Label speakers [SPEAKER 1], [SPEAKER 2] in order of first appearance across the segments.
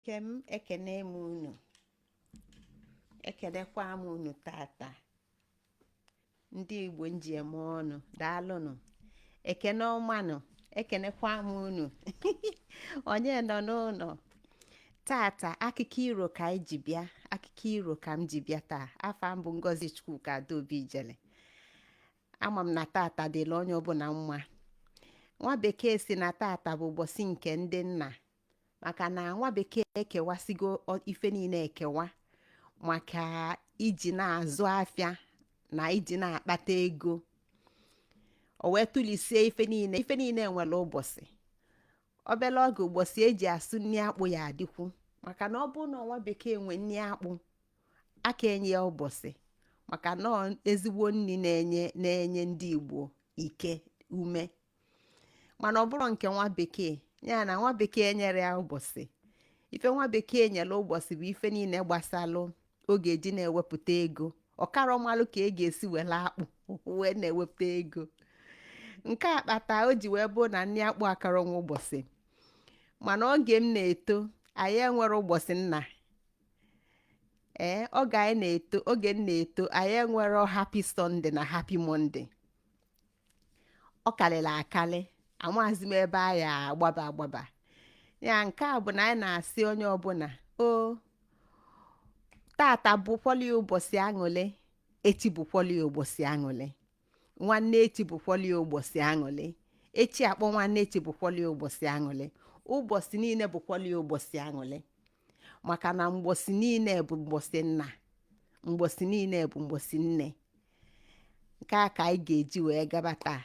[SPEAKER 1] Nke m, ekene m unu, ekenekwa m unu tata. Ndị Igbo m ji eme ọnụ, daalụnụ. Ekene ọmanụ, ekenekwa m unu. Onye nọ n'ụlọ tata? Akụkọ iro ka anyị ji bịa, akụkọ iro ka m ji bịa taa. Afa m bụ Ngozi Chukwuka Adaobi Ijele. Ama m na tata dịla onye ọbụla mma. Nwa bekee si na tata bụ ụbọchị nke ndị nna, maka na nwa bekee ekewasigo ife niile ekewa maka iji na-azụ afịa na iji na-akpata ego. O wee tụlisie ife niile. Ife niile nwere ụbọchị. Obele oge, ụbọchị eji asụ nri akpụ ya adịkwu, maka na ọ bụrụ na nwa bekee nwe nri akpụ aka enye ya ụbọchị, maka na ezigbo nri na-enye ndị Igbo ike, ume. Mana ọ bụrụ nke nwa bekee ya na nwa bekee nyere ya ụbọchị, ife nwa bekee nyere ụbọchị bụ ife niile gbasalụ oge eji na-ewepụta ego. Ọkara ọmalụ ka e ga-esi were akpụ wee na-ewepụta ego. Nke a kpata o ji wee bụ na nri akpụ akara nwa ụbọchị. Mana oge m na-eto, anyị enwere ụbọchị nna. Ee, oge anyị na-eto, oge m na-eto, anyị enwere Happy Sunday na Happy Monday. Ọ karịrị akarị, amaghịzi m ebe anyị agbaba agbaba ya. Nke a bụ na anyị na-asị onye ọbụla o tata bụkwali ụbọchị aṅụlị, echi bụkwali ụbọchị aṅụlị, nwanne echi bụkwali ụbọchị aṅụlị, echi akpọ nwanne echi bụkwali ụbọchị aṅụlị. Ụbọchị niile bụkwali ụbọchị aṅụlị, maka na mgbọsị niile bụ mgbọsị nna, mgbọsị niile bụ mgbọsị nne. Nke a ka anyị ga-eji wee gaba taa.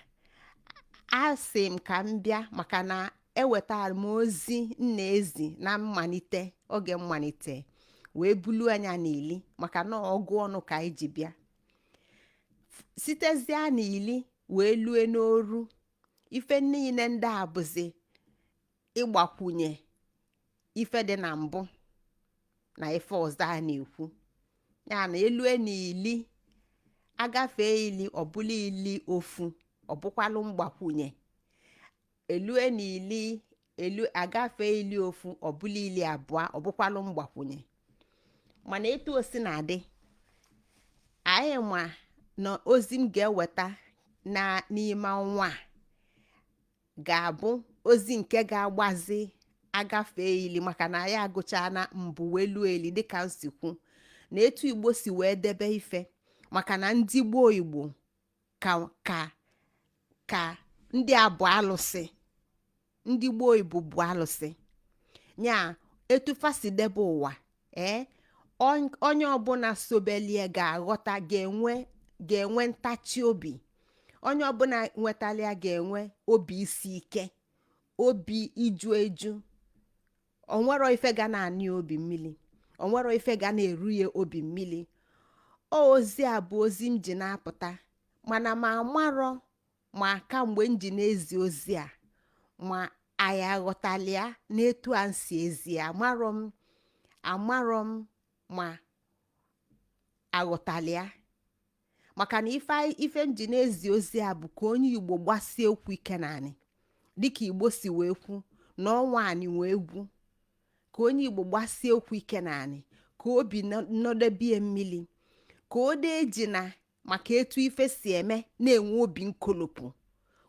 [SPEAKER 1] Asị m ka m bịa maka na ewetara m ozi nna ezi na mmalite, oge mmalite wee bulu anya n'ili, maka na ọgụ ọnụ ka anyị ji bịa. Sitezie n'ili wee lue n'oru, ife niile ndị a bụzi ịgbakwunye ife dị na mbụ na ife ọzọ a na-ekwu ya na elue n'ili, agafee ili, ọbụla ili ofu, ọbụkwalụ mgbakwunye. Elue n'ili elu, agafee ili ofu, ọbụla ili abụọ, ọbụkwalụ mgbakwunye. Mana etu o si na-adị, anyị ma na ozi m ga-eweta na n'ime ọnwa a ga-abụ ozi nke ga-agbazi agafee ili, maka na anyị agụchaa na mbụ wee luo eli, dịka m si kwu na etu Igbo si wee debe ife, maka na ndị gboo Igbo ka ndị a bụ alụsị. Ndị gboo Igbo bụ alụsị nya etu fa si debe ụwa. Ee, onye ọbụla sobelie ga-aghọta, ga-enwe ntachi obi. Onye ọbụla nwetala ga-enwe obi isi ike, obi iju eju. Onwero ife ga na-anị obi mmili, onwero ife ga na-eru ya obi mmili. Ozi a bụ ozi m ji na-apụta, mana ma amarọ ma kamgbe m ji na-ezi ozi a, ma anyị aghọtalịa n'etu a nsi ezi ya. Amarọ m, amarọ m ma aghọtalịa, maka na ife m ji na-ezi ozi a bụ ka onye Igbo gbasie okwu ike naanị, dịka Igbo si wee kwu na ọnwa anyị wee egwu, ka onye Igbo gbasie okwu ike naanị, ka obi nọdebie mmili, ka o dee ji na maka etu ife si eme na-enwe obi nkolopụ,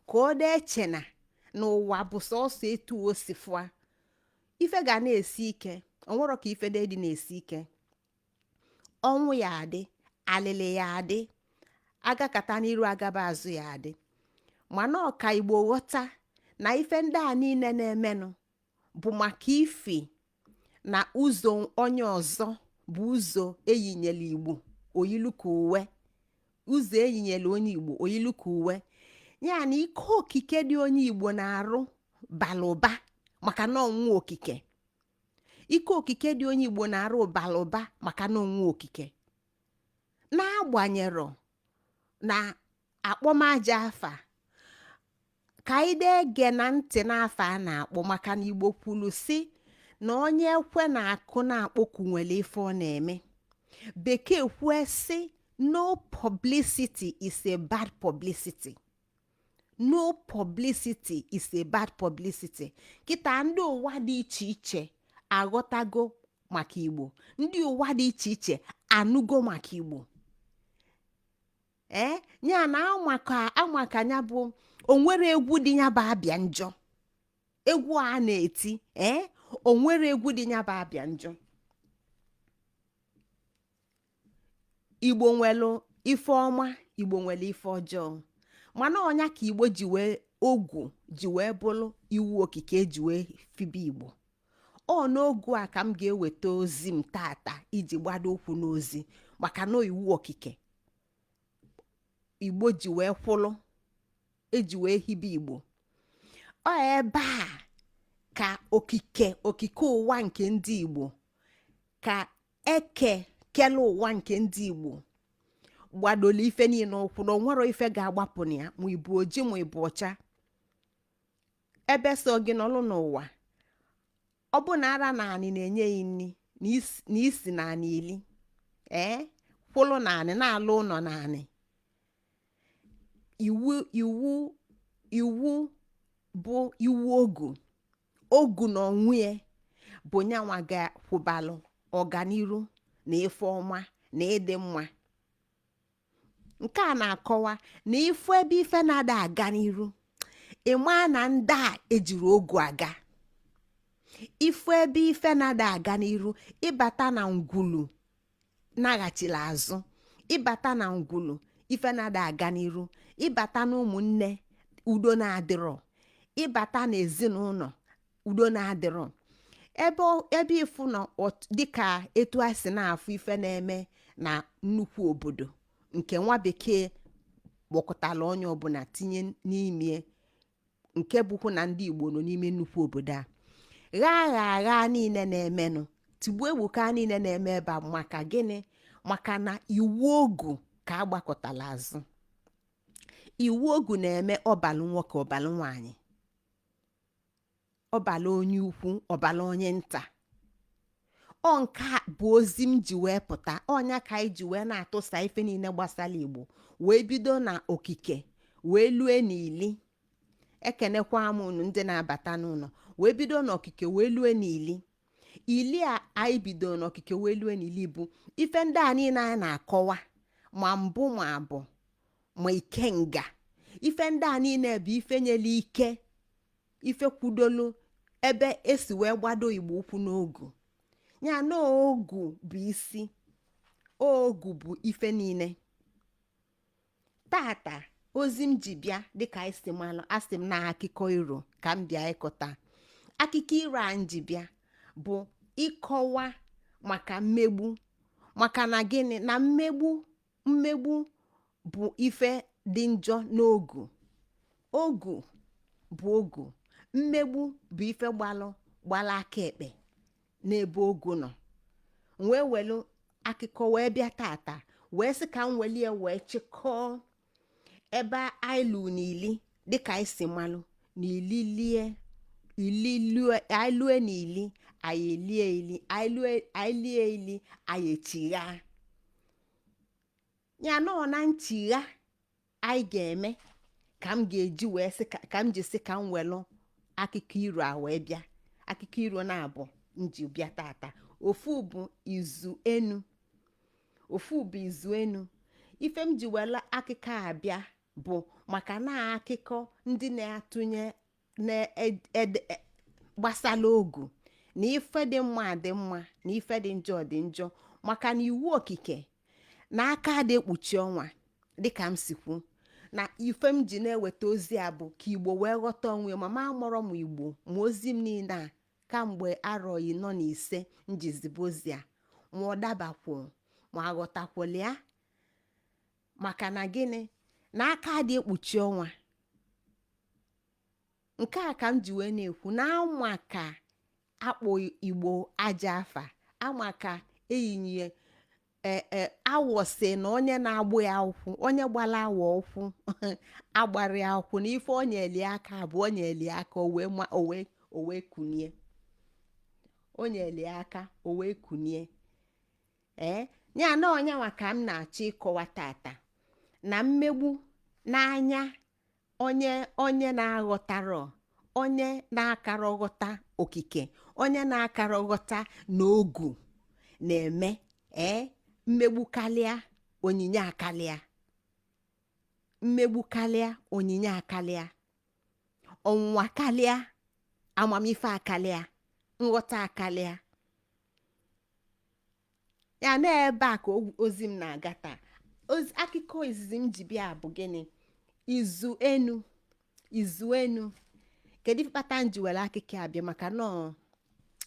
[SPEAKER 1] ka ọ dee eche na n'ụwa bụ sọsọ etu o si fụa ife ga na-esi ike. Onwero ka ife dị na-esi ike. Ọnwụ ya adị, alịlị ya adị, agakata n'iru agaba azụ ya adị. Mana ọka Igbo ghọta na ife ndị a niile na-emenụ bụ maka ifi na ụzọ onye ọzọ bụ ụzọ eyinyere Igbo oyilu ka uwe, ụzọ eyinyere onye Igbo oyilu ka uwe ya, na ike okike dị onye Igbo na-arụ bara ụba, maka na ọnwụ okike. Ike okike dị onye Igbo na-arụ bara ụba, maka na onwe okike na-agbanyerọ na akpọmaja afa ka anyị dee na ntị n'afa a na-akpọ, maka na Igbo kwuru si na onye ekwe na-akụ na-akpọku nwere ife ọ na-eme. Bekee kwue sị, "No publicity is a bad publicity." No publicity is a bad publicity. Kịta ndị ụwa dị iche iche Aghọtago maka Igbo, ndị ụwa dị iche iche anụgo maka Igbo. Ee, ya na amaka amaka ya bụ onwere egwu dị ya bụ abịa njọ, egwu a na-eti. Ee, onwere egwu dị ya bụ abịa njọ. Igbo nwelu ife ọma, Igbo nwere ife ọjọọ, mana ọnya ka Igbo ji wee ogwu ji wee bụrụ iwu okike eji wee fibe Igbo. Ọ n'ogu a ka m ga-eweta ozi m tata iji gbado ụkwụ n'ozi, maka na iwu okike Igbo ji wee kwụlụ, eji wee hibe Igbo. Ọ ebe a ka okike okike ụwa nke ndị Igbo, ka eke kele ụwa nke ndị Igbo gbadolu ife niile ụkwụ, na onwero ife ga-agbapụ na ya, ma ịbụ oji ma ịbụ ọcha. Ebe so gị nọlụ n'ụwa, ọ bụ na ara na anị na-enye ya nri na isi na anị ili, ee, kwụlụ na anị na-alụ ụlọ na anị. Iwu iwu iwu bụ iwu ogu ogu na onwe bụ nyanwa ga-kwụbalụ ọganiru na ife ọma na ịdị mma. Nke a na-akọwa na ifu ebe ife na-ada aga n'iru, ịma na ndị a ejiri ogu aga. Ifu ebe ife na-ada aga n'iru, ịbata na ngwulu naghachila azụ, ịbata na ngwulu ife na-ada aga n'iru, ịbata na ụmụnne udo na-adịrọ, ịbata na ezinụlọ udo na-adịrọ. Ebe ịfụ na dịka etu a si na-afụ ife na-eme na nnukwu obodo nke nwa bekee kpọkọtala onye ọbụla tinye n'ime, nke bụkwa na ndị Igbo nọ n'ime nnukwu obodo a, ghaa ghaa ghaa niile na-emenụ, tigbuo egbuka niile na-eme ebe a. Maka gịnị? Maka na iwu ogu ka agbakọtala azụ. Iwu ogu na-eme ọbalụ nwoke, ọbalụ nwaanyị, ọbalụ onye ukwu, ọbalụ onye nta. Ọ nke a bụ ozi m ji wee pụta. Ọnya ka anyị ji wee na-atụsa ife niile gbasara Igbo, wee bido na okike wee lue n'ili. Ekenekwa m unu ndị na-abata n'ụlọ. Wee bido n'okike wee lue n'ili. Ili a anyị bido n'okike wee lue n'ili bụ ife ndị a niile anyị na-akọwa, ma mbụ ma abụ ma ikenga. Ife ndị a niile bụ ife nyere ike, ife kwudolu ebe esi wee gbado Igbo ụkwụ n'ogu ya na ogu bụ isi, ogu bụ ife niile. Tata ozi m ji bịa, dịka anyị si malụ, asị m na akụkọ iro ka m bịa ịkọta. Akụkọ iro a m ji bịa bụ ịkọwa maka mmegbu. Maka na gịnị? Na mmegbu mmegbu bụ ife dị njọ n'ogu. Ogu bụ ogu, mmegbu bụ ife gbalụ gbala aka ekpe n'ebe ogu nọ. Wee welu akụkọ wee bịa tata, wee sị ka m welie wee chịkọọ ebe anyị lụ n'ili. Dịka anyị si malụ n'ili lie ili lue, anyị lue n'ili, anyị elie ili, anyị lie ili, anyị echigha ya. Nọ na nchigha anyị ga-eme ka m ga-eji wee sị ka m ji sị ka m welụ akụkọ iro a wee bịa. Akụkọ iro na-abụ m ji bịa tata, ofu bụ izu enu, ofu bụ izu enu. Ife m ji were akụkọ a bịa bụ maka na akụkọ ndị na-atụnye na-ede gbasara ogu na ife dị mma dị mma na ife dị njọ dị njọ, maka na iwu okike na aka dị ekpuchi ọnwa. Dịka m si kwu na ife m ji na-eweta ozi a bụ ka Igbo wee ghọta onwe ma ma amụrọ m Igbo ma ozi m niile a kamgbe arọ 45 m jizibe ozi a, ma ọ dabakwu ma aghọtakwala ya. Maka na gịnị? Na aka dị ekpuchi ọnwa. Nke a ka m ji wee na-ekwu na ama ka akpọ Igbo aja afa, ama ka eyinye ee awọ si na onye na-agbụ ya ụkwụ, onye gbara awọ ụkwụ agbara ya ụkwụ, na ife onye eli aka bụ onye eli aka, o wee ma o wee kunie, onye eli aka o wee kunie. Ee, ya na ọnyanwa ka m na-achọ ịkọwa tata, na mmegbu n'anya onye onye na-aghọtarọ, onye na-akara ghọta Okike, onye na-akara ghọta na ogu na-eme ee mmegbu kalịa, onyinye akalịa, mmegbu kalịa, onyinye akalịa, ọnwụnwa kalịa, amamife akalịa, nghọta akalịa. Ya na ebe a ka ozi m na-aga taa. Ozi akụkọ izizi m ji bịa bụ gịnị? Izu enu, izu enu. Kedu ife kpata m ji were akụkọ abịa? Maka nọọ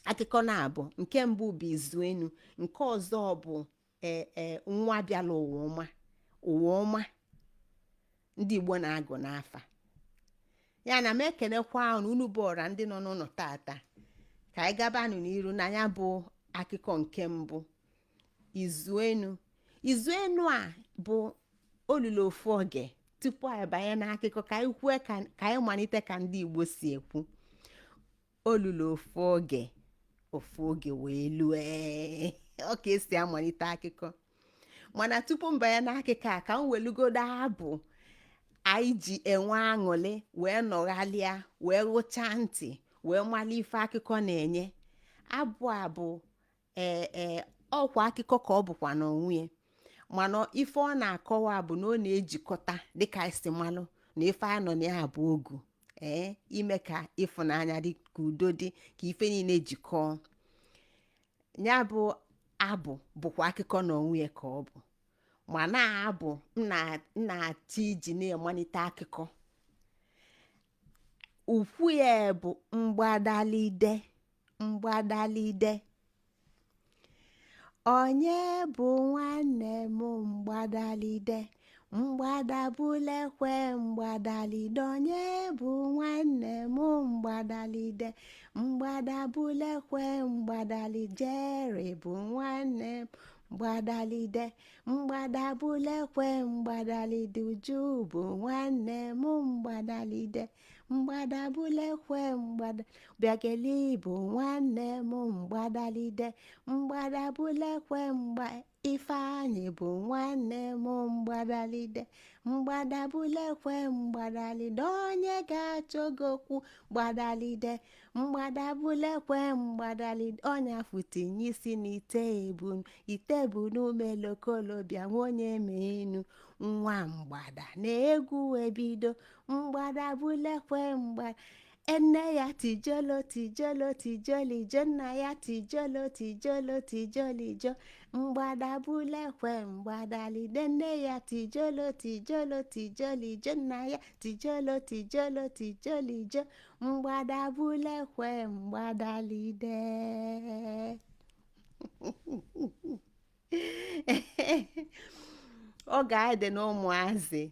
[SPEAKER 1] akụkọ na-abụ. Nke mbụ bụ izu enu, nke ọzọ bụ ee nwa bịala ụwa ọma, ụwa ọma ndị Igbo na-agụ n'afa ya. Na m ekenekwa unu, unu bụ ọra ndị nọ n'ụlọ tata. Ka anyị gabanụ n'iru na ya bụ akụkọ nke mbụ, izu enu. Izu enu a bụ olulu ofu oge. Tupu anyị banye n'akụkọ, ka anyị kwue, ka anyị malite ka ndị Igbo si ekwu: olulu ofu oge, ofu oge wee lue. Ọ ka esi amalite akụkọ. Mana tupu m banye n'akụkọ a, ka m welugodo abụ anyị ji enwe aṅụrị wee nọghalịa, wee rụchaa ntị, wee mala ife akụkọ na-enye. Abụ a bụ ee ọkwa akụkọ ka ọ bụkwa n'onwe ya, mana ife ọ na-akọwa bụ na ọ na-ejikọta, dịka anyị si malụ na ife anyị nọ na ya bụ ogu ime ka ịfụnanya dị, ka udo dị, ka ife niile jikọọ. Ya bụ abụ bụkwa akụkọ n'onwe ya ka ọ bụ, ma na-abụ m na-achọ iji na-amalite akụkọ. Ukwu ya bụ mgbadalide, mgbadalide. Onye bụ nwanne m? Mgbadalide, mgbadabulekwe, mgbadalide. Onye bụ nwanne m? Mgbadalide, mgbadabulekwe, mgbadalijere bụ nwanne m. Mgbadalide, mgbadabulekwe, mgbadalide. Uju bụ nwanne m. Mgbadalide, mgbadabulekwe, mgbada bịageli bụ nwanne m. Mgbadalide, mgbadabulekwe, mgba Ifeanyị bụ nwanne m. Mgbadalide, mgbadabulekwe, mgbadalide. Onye ga-achọgokwu gbadalide, mgbadabulekwe, mgbadalide. Ọnya fụtinye isi n'ite ebunu, ite bụ n'umelokolobịa onye menu nwa mgbada na egwu ebido. Mgbadabulekwe, mgbada. Nne ya tijolo tijolo tijolijo, nna ya tijolo tijolo tijolijo. Mgbadabulekwe, mgbadalide. Nne ya tijolo tijolo tijolijo, nna ya tijolo tijolo tijolijo. Mgbadabulekwe, mgbadalide. Oge anyị dị na ụmụazị,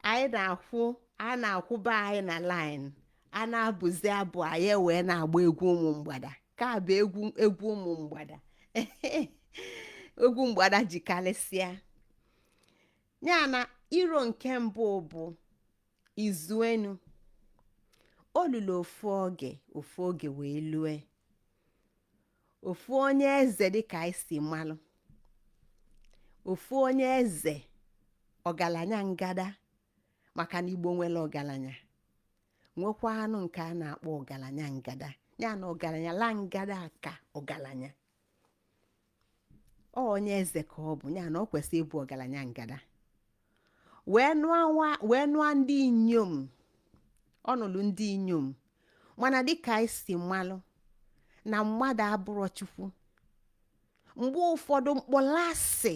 [SPEAKER 1] anyị na-akwụ, a na-akwụba anyị na line, a na-abụzi abụ, anyị wee na-agba egwu ụmụ mgbada. Ka bụ egwu, egwu ụmụ mgbada, egwu mgbada jikarịsịa ya. Na iro nke mbụ bụ izu enu. Olulu ofu oge, ofu oge wee lue. Ofu onye eze, dịka anyị si malụ, ofu onye eze ọgaranya ngada, maka na Igbo nwere ọgaranya, nwekwa anụ nke a na-akpọ ọgaranya ngada. Ya na ọgaranya la ngada ka ọgaranya. Ọ onye eze ka ọ bụ, ya na ọ kwesịrị ịbụ ọgaranya ngada. Wee nụọ nwa, wee nụọ ndị inyom. Ọ nụrụ ndị inyom, mana dịka anyị si malụ na mmadụ abụrọ Chukwu, mgbe ụfọdụ mkpọlasị,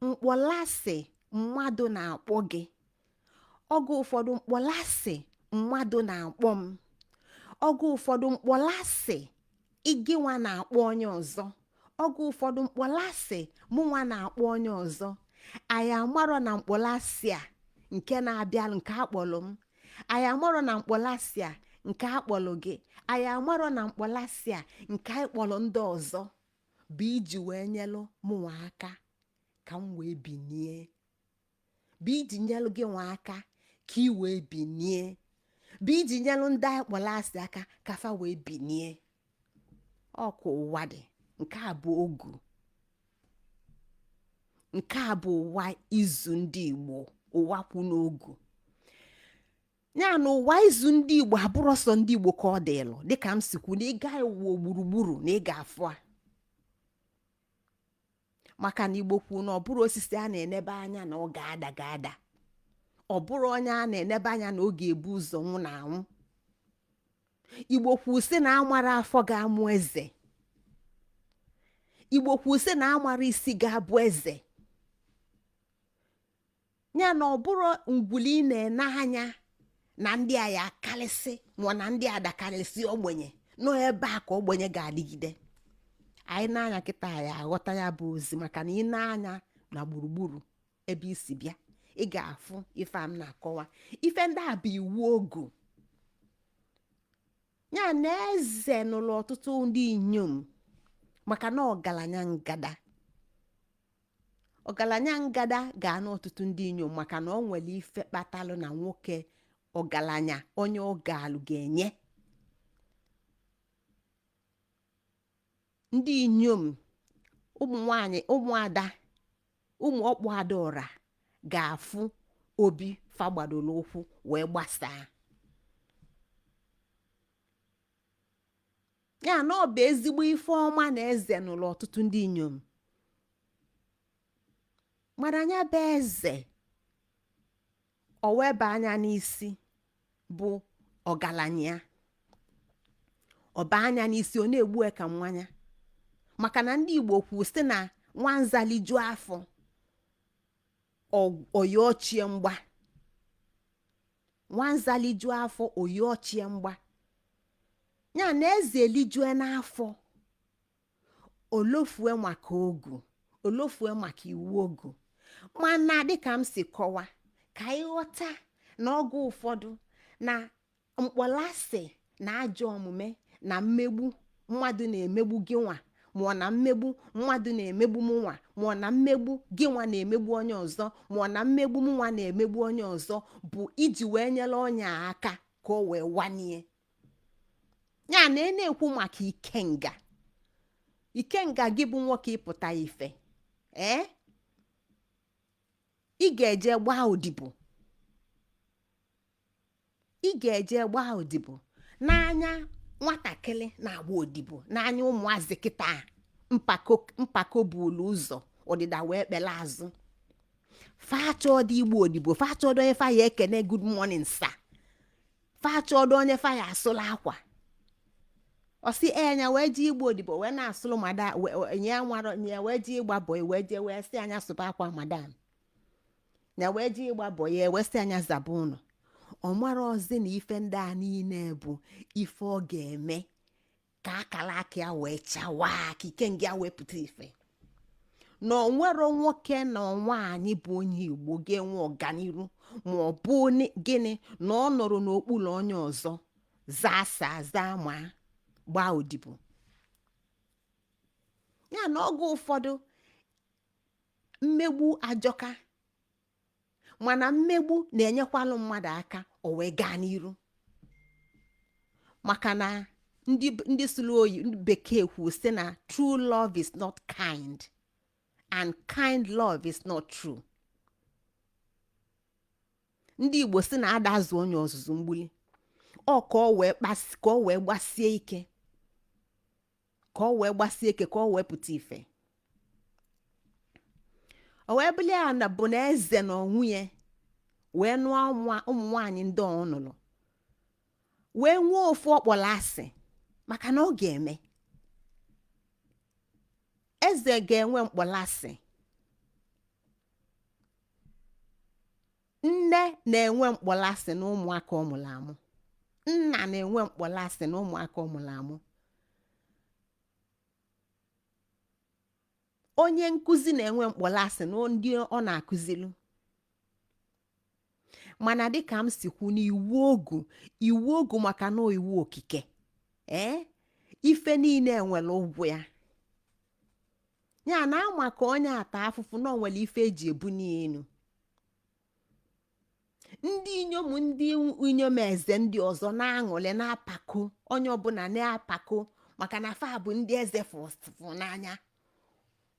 [SPEAKER 1] mkpọlasị mmadụ na-akpọ gị, oge ụfọdụ mkpọlasị mmadụ na-akpọ m, oge ụfọdụ mkpọlasị gịnwa na-akpọ onye ọzọ, oge ụfọdụ mkpọlasị mụnwa na-akpọ onye ọzọ, anyị amarọ na mkpọlasị a nke na-abịa, nke akpọlụ m, anyị amarọ na mkpọlasị a nke akpọlụ gị, anyị amarọ na mkpọlasị a nke anyị kpọrọ ndị ọzọ bụ iji wee nyelụ mụnwa aka ka m wee binie, bụ iji nyelụ gị nwa aka ka ị wee binie, bụ iji nyelụ ndị anyị kpọrọ asị aka ka fa wee binie. Ọkwa ụwa dị. Nke a bụ ogu, nke a bụ ụwa izu ndị Igbo, ụwa kwụ n'ogu. Ya na ụwa izu ndị Igbo abụrụ sọ ndị Igbo ka ọ dịlụ. Dịka m si kwu, na ịga ụwa gburugburu na ị ga-afụ a, maka na Igbo kwuo na ọ bụrụ osisi a na-enebe anya na ọ ga-ada ga-ada, ọ bụrụ onye a na-enebe anya na ọ ga-ebu ụzọ nwụ na anwụ. Igbo kwu sị na amara afọ ga-amụ eze. Igbo kwu sị na amara isi ga-abụ eze. Ya na ọ bụrụ ngwuli ị na-ene anya na ndị a ya akarịsị, ma na ndị a dakarịsị ogbenye nọ ebe a, ka ogbenye ga-adịgide. Anyị na-anya kịta ya aghọta ya bụ ozi, maka na ị na-anya na gburugburu ebe isi bịa, ị ga-afụ ife a m na-akọwa. Ife ndị a bụ iwu ogu. Ya na eze nụrụ ọtụtụ ndị inyom maka na ọgaranya ngada, ọgaranya ngada ga-anụ ọtụtụ ndị inyom, maka na ọ nwere ife kpatalụ na nwoke ọgaranya onye ọ ga-alụ ga-enye ndị inyom, ụmụ nwanyị, ụmụada, ụmụ ọkpụ adaọra ga-afụ obi fagbadoro ụkwụ wee gbasaa. Ya na ọ bụ ezigbo ife ọma na eze nụrụ ọtụtụ ndị inyom, mana ya bụ eze o weba anya n'isi bụ ọgaranya ya, ọba anya n'isi, ọ na-egbu ya ka mmanya, maka na ndị Igbo kwu sị na nwanza lijuo afọ, oyochie mgba. Nwanza lijuo afọ, oyochie mgba. Ya na eze elijue n'afọ, olofue maka ogu, olofue maka iwu ogu. Mana dịka m si kọwa, ka anyị ghọta na oge ụfọdụ na mkpọlasị na ajọ omume na mmegbu mmadụ na-emegbu gị nwa, ma ọ na mmegbu mmadụ na-emegbu m nwa, ma ọ na mmegbu gị nwa na-emegbu onye ọzọ, ma ọ na mmegbu m nwa na-emegbu onye ọzọ, bụ iji wee nyere onye a aka ka o wee wanie. Ya na ị na-ekwu maka ikenga, ikenga gị bụ nwoke ịpụta ife, ee, ị ga-eje gbaa odibo, ị ga-eje gbaa odibo. N'anya nwatakịrị na-agba odibo, n'anya ụmụazị kịta, mpako, mpako bulu ụzọ, ọdịda wee kpele azụ. Fa achọdị igba odibo, fa achọdị onye fa ya ekene "Good morning, sir", fa achọdị onye fa ya asụla akwa. Ọsị enya wee ji igba odibo wee na-asụlụ madam nye nwara nye, wee ji ịgba boy wee jee wee sị anya sụba akwa madam ya, wee ji ịgba boy ya wee sị anya zaba ụlọ. Ọ mara ọzi na ife ndị a niile bụ ife ọ ga-eme ka akara aka ya wee chawaa, ka ikenga ya wee pụta ife. Na onwero nwoke na nwaanyị bụ onye Igbo ga-enwe ọganiru ma ọ bụ gịnị na ọ nọrọ n'okpuru onye ọzọ zaa saa zaa ma gbaa odibo. Ya na oge ụfọdụ mmegbu ajọka, mana mmegbu na-enyekwalụ mmadụ aka o wee gaa n'iru, maka na ndị sụrụ oyi bekee kwu sị na true love is not kind and kind love is not true. Ndị Igbo sị na ada azụ onye ọzụzụ mgbuli ọ ka ọ wee kpas ka ọ wee gbasie ike, ka ọ wee gbasie ike, ka ọ wee pụta ife. O wee bụrụ ya na bụ na eze na onwunye wee nụọ ụmụ nwaanyị ndị ọ nụrụ, wee nwee ofu ọkpọrọ asị, maka na ọ ga-eme eze ga-enwe mkpọlasị, nne na-enwe mkpọlasị na ụmụaka ọ mụrụ amụ, nna na-enwe mkpọlasị na ụmụaka ọ mụrụ amụ, onye nkụzi na-enwe mkpọlasị na ndị ọ na-akụzilu. Mana dịka m si kwu na iwu ogu, iwu ogu, maka na iwu okike, ee, ife niile nwere ụgwọ ya. Ya na ama ka onye ata afụfụ na onwere ife eji ebu n'elu. Ndị inyom, ndị inyom eze ndị ọzọ na-aṅụrị, na-apako, onye ọbụla na-apako, maka na fa bụ ndị eze fụ n'anya.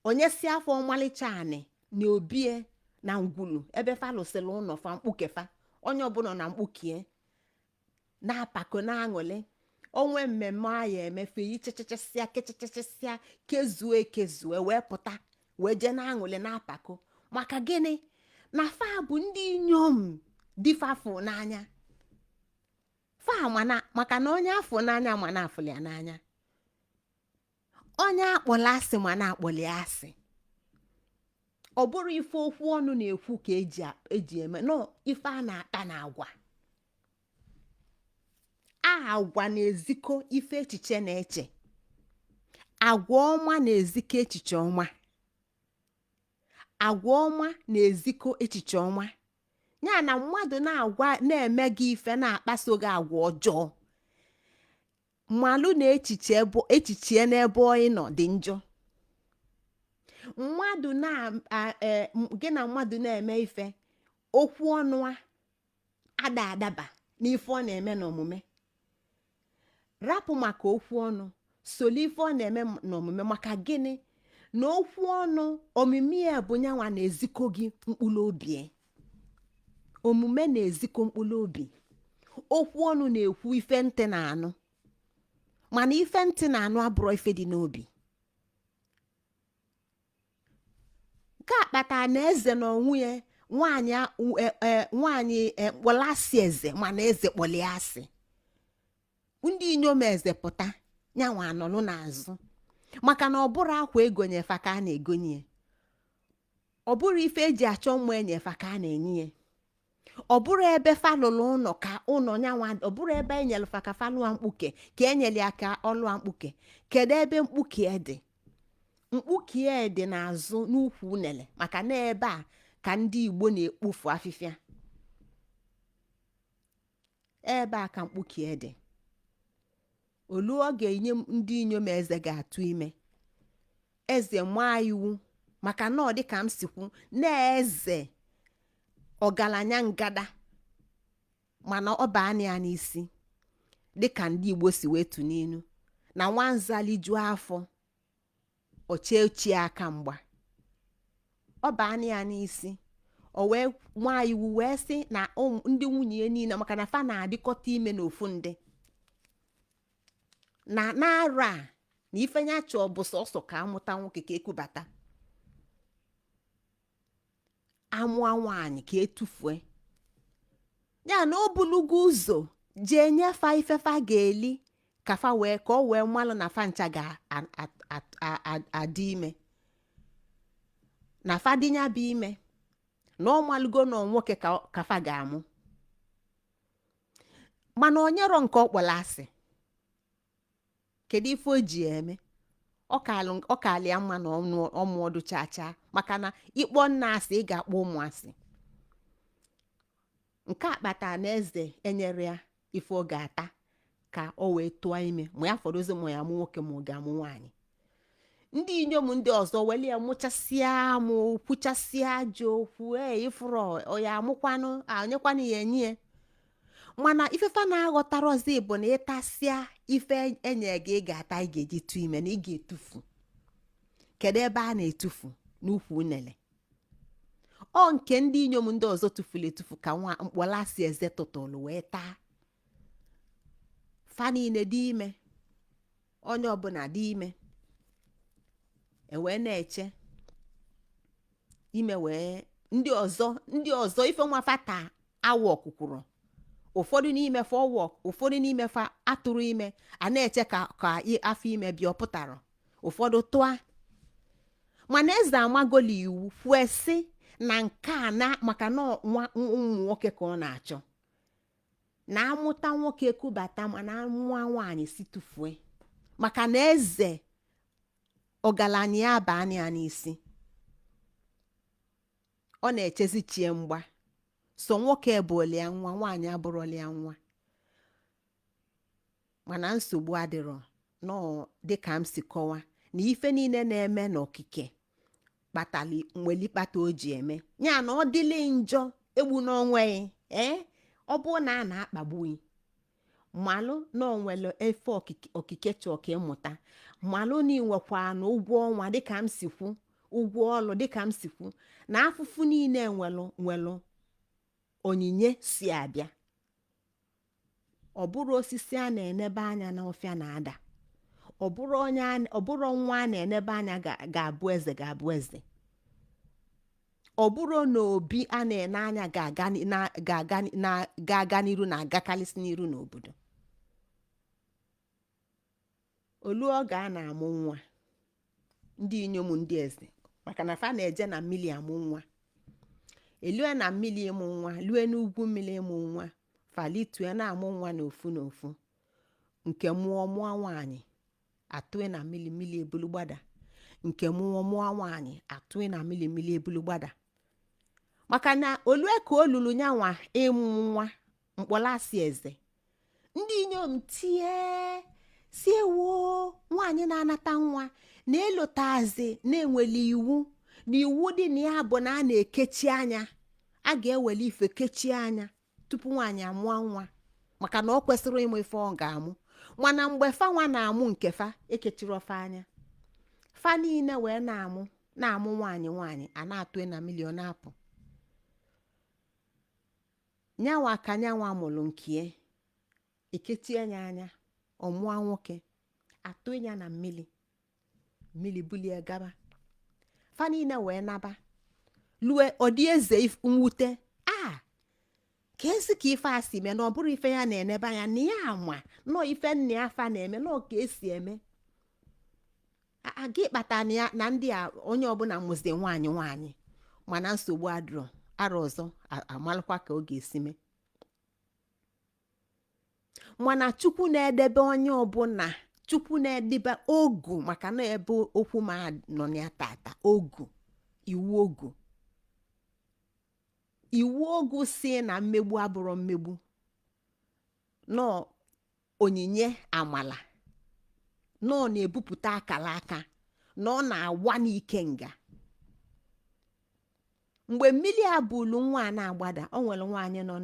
[SPEAKER 1] Onye si afọ ọmalịcha anị na obie na ngwulu ebe fa lụsịrị ụlọ fa, mkpuke fa, onye ọbụla na mkpukie. Na-apako na-aṅụlị onwe mmemme a ya emefe ichechechesịa kechechechesịa kezuo ekezue wee pụta wee jee na-aṅụlị na-apako. Maka gịnị? Na fa bụ ndị inyom di fa fụ n'anya. Fa mana maka na onye afụ n'anya ma na afụli ya n'anya, onye akpọla asị ma na akpọli ya asị. Ọ bụrụ ife okwu ọnụ na-ekwu ka eji eme nọ ife a na-akpa na agwa. Agwa na-ezikọ ife echiche na-eche. Agwa ọma na-ezikọ echiche ọma. Agwa ọma na-ezikọ echiche ọma. Ya na mmadụ na-agwa na-eme gị ife, na-akpaso gị agwa ọjọọ, malụ na echiche bụ echiche n'ebe ị nọ dị njọ. Mmadụ na gị na mmadụ na-eme ife, okwu ọnụ a ada adaba n'ife ọ na-eme n'omume. Rapụ maka okwu ọnụ, solo ife ọ na-eme n'omume. Maka gịnị? Na okwu ọnụ, omume ya bụ nyanwa na-ezikọ gị mkpụrụ obi. Omume na-ezikọ mkpụrụ obi. Okwu ọnụ na-ekwu ife ntị na-anụ, mana ife ntị na-anụ abụrọ ife dị n'obi. Nke a kpatara na eze na onwe ya, nwaanyị nwaanyị kpọla asị eze, mana eze kpọli asị. Ndị inyom eze pụta, nyanwa anọlụ n'azụ, maka na ọ bụrụ akwa egonye fa ka a na-egonye, ọ bụrụ ife eji achọ mma enye fa ka a na-enye ya, ọ bụrụ ebe fa lụrụ ụlọ ka ụlọ nyanwa, ọ bụrụ ebe enyere fa ka fa lụọ mkpuke ka enyere ya ka ọ lụọ mkpuke. Kedu ebe mkpuke dị? Mkpuke dị n'azụ n'ukwu unele, maka na ebe a ka ndị Igbo na-ekpofu afịfịa. Ebe a ka mkpuke dị. Olu ọ ga-enye ndị inyom eze ga-atụ ime, eze maa iwu, maka na ọ dị ka m si kwu na eze ọgaranya ngada, mana ọ baa ya n'isi, dịka ndị Igbo si wee tụ n'inu na nwanza lijuo afọ ochie ochie aka mgba. Ọ baa ya n'isi, o wee maa iwu wee sị na ndị nwunye ya niile, maka na fa na-adịkọta ime n'ofu ndị na n'arọ a, na ife ya chọọ bụ sọsọ ka amụta nwoke ka ekubata, amụa nwaanyị ka etufue ya. Na o bulugo ụzọ jee nyefa ife fa ga-eli ka fa wee ka ọ wee malụ na fa ncha ga-adị ime, na fa dịnya bụ ime, na ọ malụgo na nwoke ka fa ga-amụ. Mana o nyerọ nke ọ kpọrọ asị. Kedu ife o ji eme? Ọ kaala ya mma na ọmụọdụ chaa chaa, maka na ịkpọ nna asị, ị ga-akpọ ụmụ asị. Nke a kpatara na eze enyere ya ife ọ ga-ata ka o wee tụọ ime, ma ya fọdụzi ma ya mụ nwoke ma ọ ga-amụ nwaanyị. Ndị inyom ndị ọzọ weli ya mụchasịa mụ kwuchasịa ajọ okwu ee ifụrụ ya amụkwanụ onyekwanụ ya enye ya. Mana ifefa na-aghọtarozi bụ na ịtasịa ife enye gị ị ga-ata, ị ga-eji tụ ime, na ị ga-etufu. Kedu ebe a na-etufu? N'ukwu unele. Ọ nke ndị inyom ndị ọzọ tụfuru etufu ka nwa mkpọlasị eze tụtụrụ wee taa. Fa niile dị ime, onye ọbụla dị ime, ewee na-eche ime wee ndị ọzọ ife nwa fa taa awọ ọkwụkwụrụ. Ụfọdụ n'ime fa ọwọ, ụfọdụ n'ime fa atụrụ ime, a na-eche ka afọ ime bịa ọ pụtara, ụfọdụ tụa. Mana eze amagoli iwu kwue sị na nke a na maka na nwa ụmụ nwoke ka ọ na-achọ, na amụta nwoke ekubata, mana amụa nwaanyị si tụfue, maka na eze ọgaranya ya baa ya n'isi, ọ na-echezi chie mgba. So nwoke bụọla ya nwa, nwaanyị abụrụla ya nwa. Mana nsogbu adịrọ nọọ, dịka m si kọwa na ife niile na-eme n'okike kpatali nweli kpata o ji eme ya, na ọ dịlị njọ egbu n'onwe ya. Ee, ọ bụrụ na a na-akpagbu gị, malụ na onwere efe okike chọọ ka ịmụta. Malụ na ịnwekwa na ụgwọ ọnwa, dịka m si kwu, ụgwọ ọlụ, dịka m si kwu, na afụfụ niile nwelụ nwelụ onyinye si abịa. Ọ bụrụ osisi a na-enebe anya n'ọfịa na-ada, ọ bụrụ onye ọ bụrụ nwa a na-enebe anya ga-abụ eze, ga-abụ eze. Ọ bụrụ na obi a na-ene anya ga-aga ga-aga n'iru na-agakalịsị n'iru n'obodo. Olu oge a na-amụ nwa, ndị inyom ndị eze, maka na fa na-eje na mmiri amụ nwa, elue na mmiri ịmụ nwa, lue n'ugwu mmiri ịmụ nwa, falitue na-amụ nwa n'ofu n'ofu. Nke mụọ mụọ nwaanyị, atụe na mmiri, mmiri ebulu gbada. Nke mụọ mụọ nwaanyị, atụe na mmiri, mmiri ebulu gbada. Maka na olue ka o lulu nyanwa ịmụ nwa mkpọlasị eze, ndị inyom tie si ewo, nwaanyị na-anata nwa na-elotazi na-enwele iwu, na iwu dị na ya bụ na a na-ekechi anya, a ga-ewele ife kechie anya tupu nwaanyị amụọ nwa, maka na ọ kwesịrị ịmụ ife ọ ga-amụ. Mana mgbe fa nwa na-amụ nke fa, ekechiri ofe anya fa niile wee na-amụ na-amụ nwaanyị nwaanyị a na-atụ na milion apụ nyanwa ka nyanwa mụrụ nkie, ekechie ya anya, ọmụọ nwoke, atụ ya na mmiri, mmiri bulie gaba. Fa niile wee naba lue ọdị eze mwute a ka ezi ka ife a si mee, na ọ bụrụ ife ya na-enebe anya na ya ama nọọ ife nna ya fa na-eme, nọọ ka esi eme a gị kpata na ya na ndị a onye ọbụla mụzie nwaanyị nwaanyị. Mana nsogbu adịrọ, arọ ọzọ amalụkwa ka ọ ga-esi mee. Mana Chukwu na-edebe onye ọbụla, Chukwu na-edebe ogu, maka na ebe okwu ma nọ na ya tata, ogu iwu, ogu iwu, ogu si na mmegbu abụrụ mmegbu, nọ onyinye amala, nọ na-ebupụta akara aka, na ọ na-awa n'ike nga. Mgbe mmiri a bulu nwa a na-agbada, o nwere nwaanyị nọ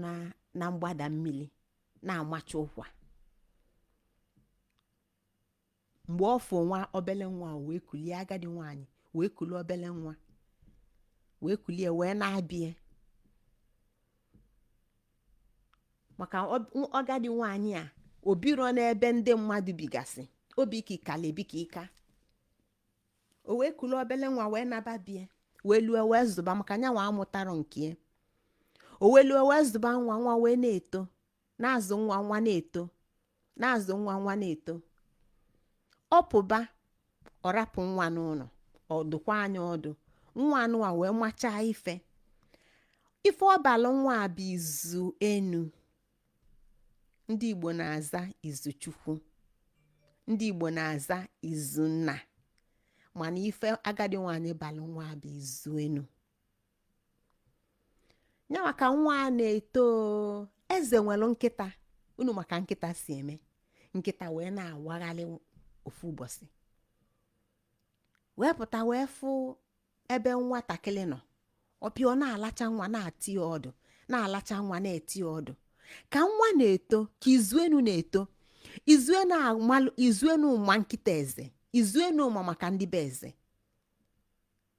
[SPEAKER 1] na mgbada mmiri na-amacha ụkwa. Mgbe ọ fụ nwa obele nwa, o wee kulie, agadi nwaanyị wee kulie obele nwa, wee kulie wee na-abịa, maka agadi nwaanyị a obiro n'ebe ndị mmadụ bigasị obi ka ịkala ebi ka ịka. O wee kulie obele nwa wee naba bie, wee lue wee zụba, maka nyanwa amụtarọ nke ya. O wee lue wee zụba nwa, nwa wee na-eto, na-azụ nwa, nwa na-eto, na-azụ nwa, nwa na-eto. Ọ pụba, ọ rapụ nwa n'ụlọ, ọ dụkwa anya ọdụ. Nwa anụwa wee machaa ife ife ọbalụ nwa a bụ izu enu. Ndị Igbo na-aza izu Chukwu, ndị Igbo na-aza izu nna, mana ife agadi nwaanyị balụ nwa a bụ izu enu. Ya maka nwa a na-eto, eze nwere nkịta unu, maka nkịta si eme nkịta wee na-awagharị. Ofu ụbọchị wee pụta wee fụ ebe nwatakịrị nọ, ọpịa ọ na-alacha nwa na-ati ya ọdụ, na-alacha nwa na-eti ya ọdụ. Ka nwa na-eto, ka izuenu na-eto, izuenu amalụ, izuenu ma nkịta eze, izuenu ma maka ndị be eze,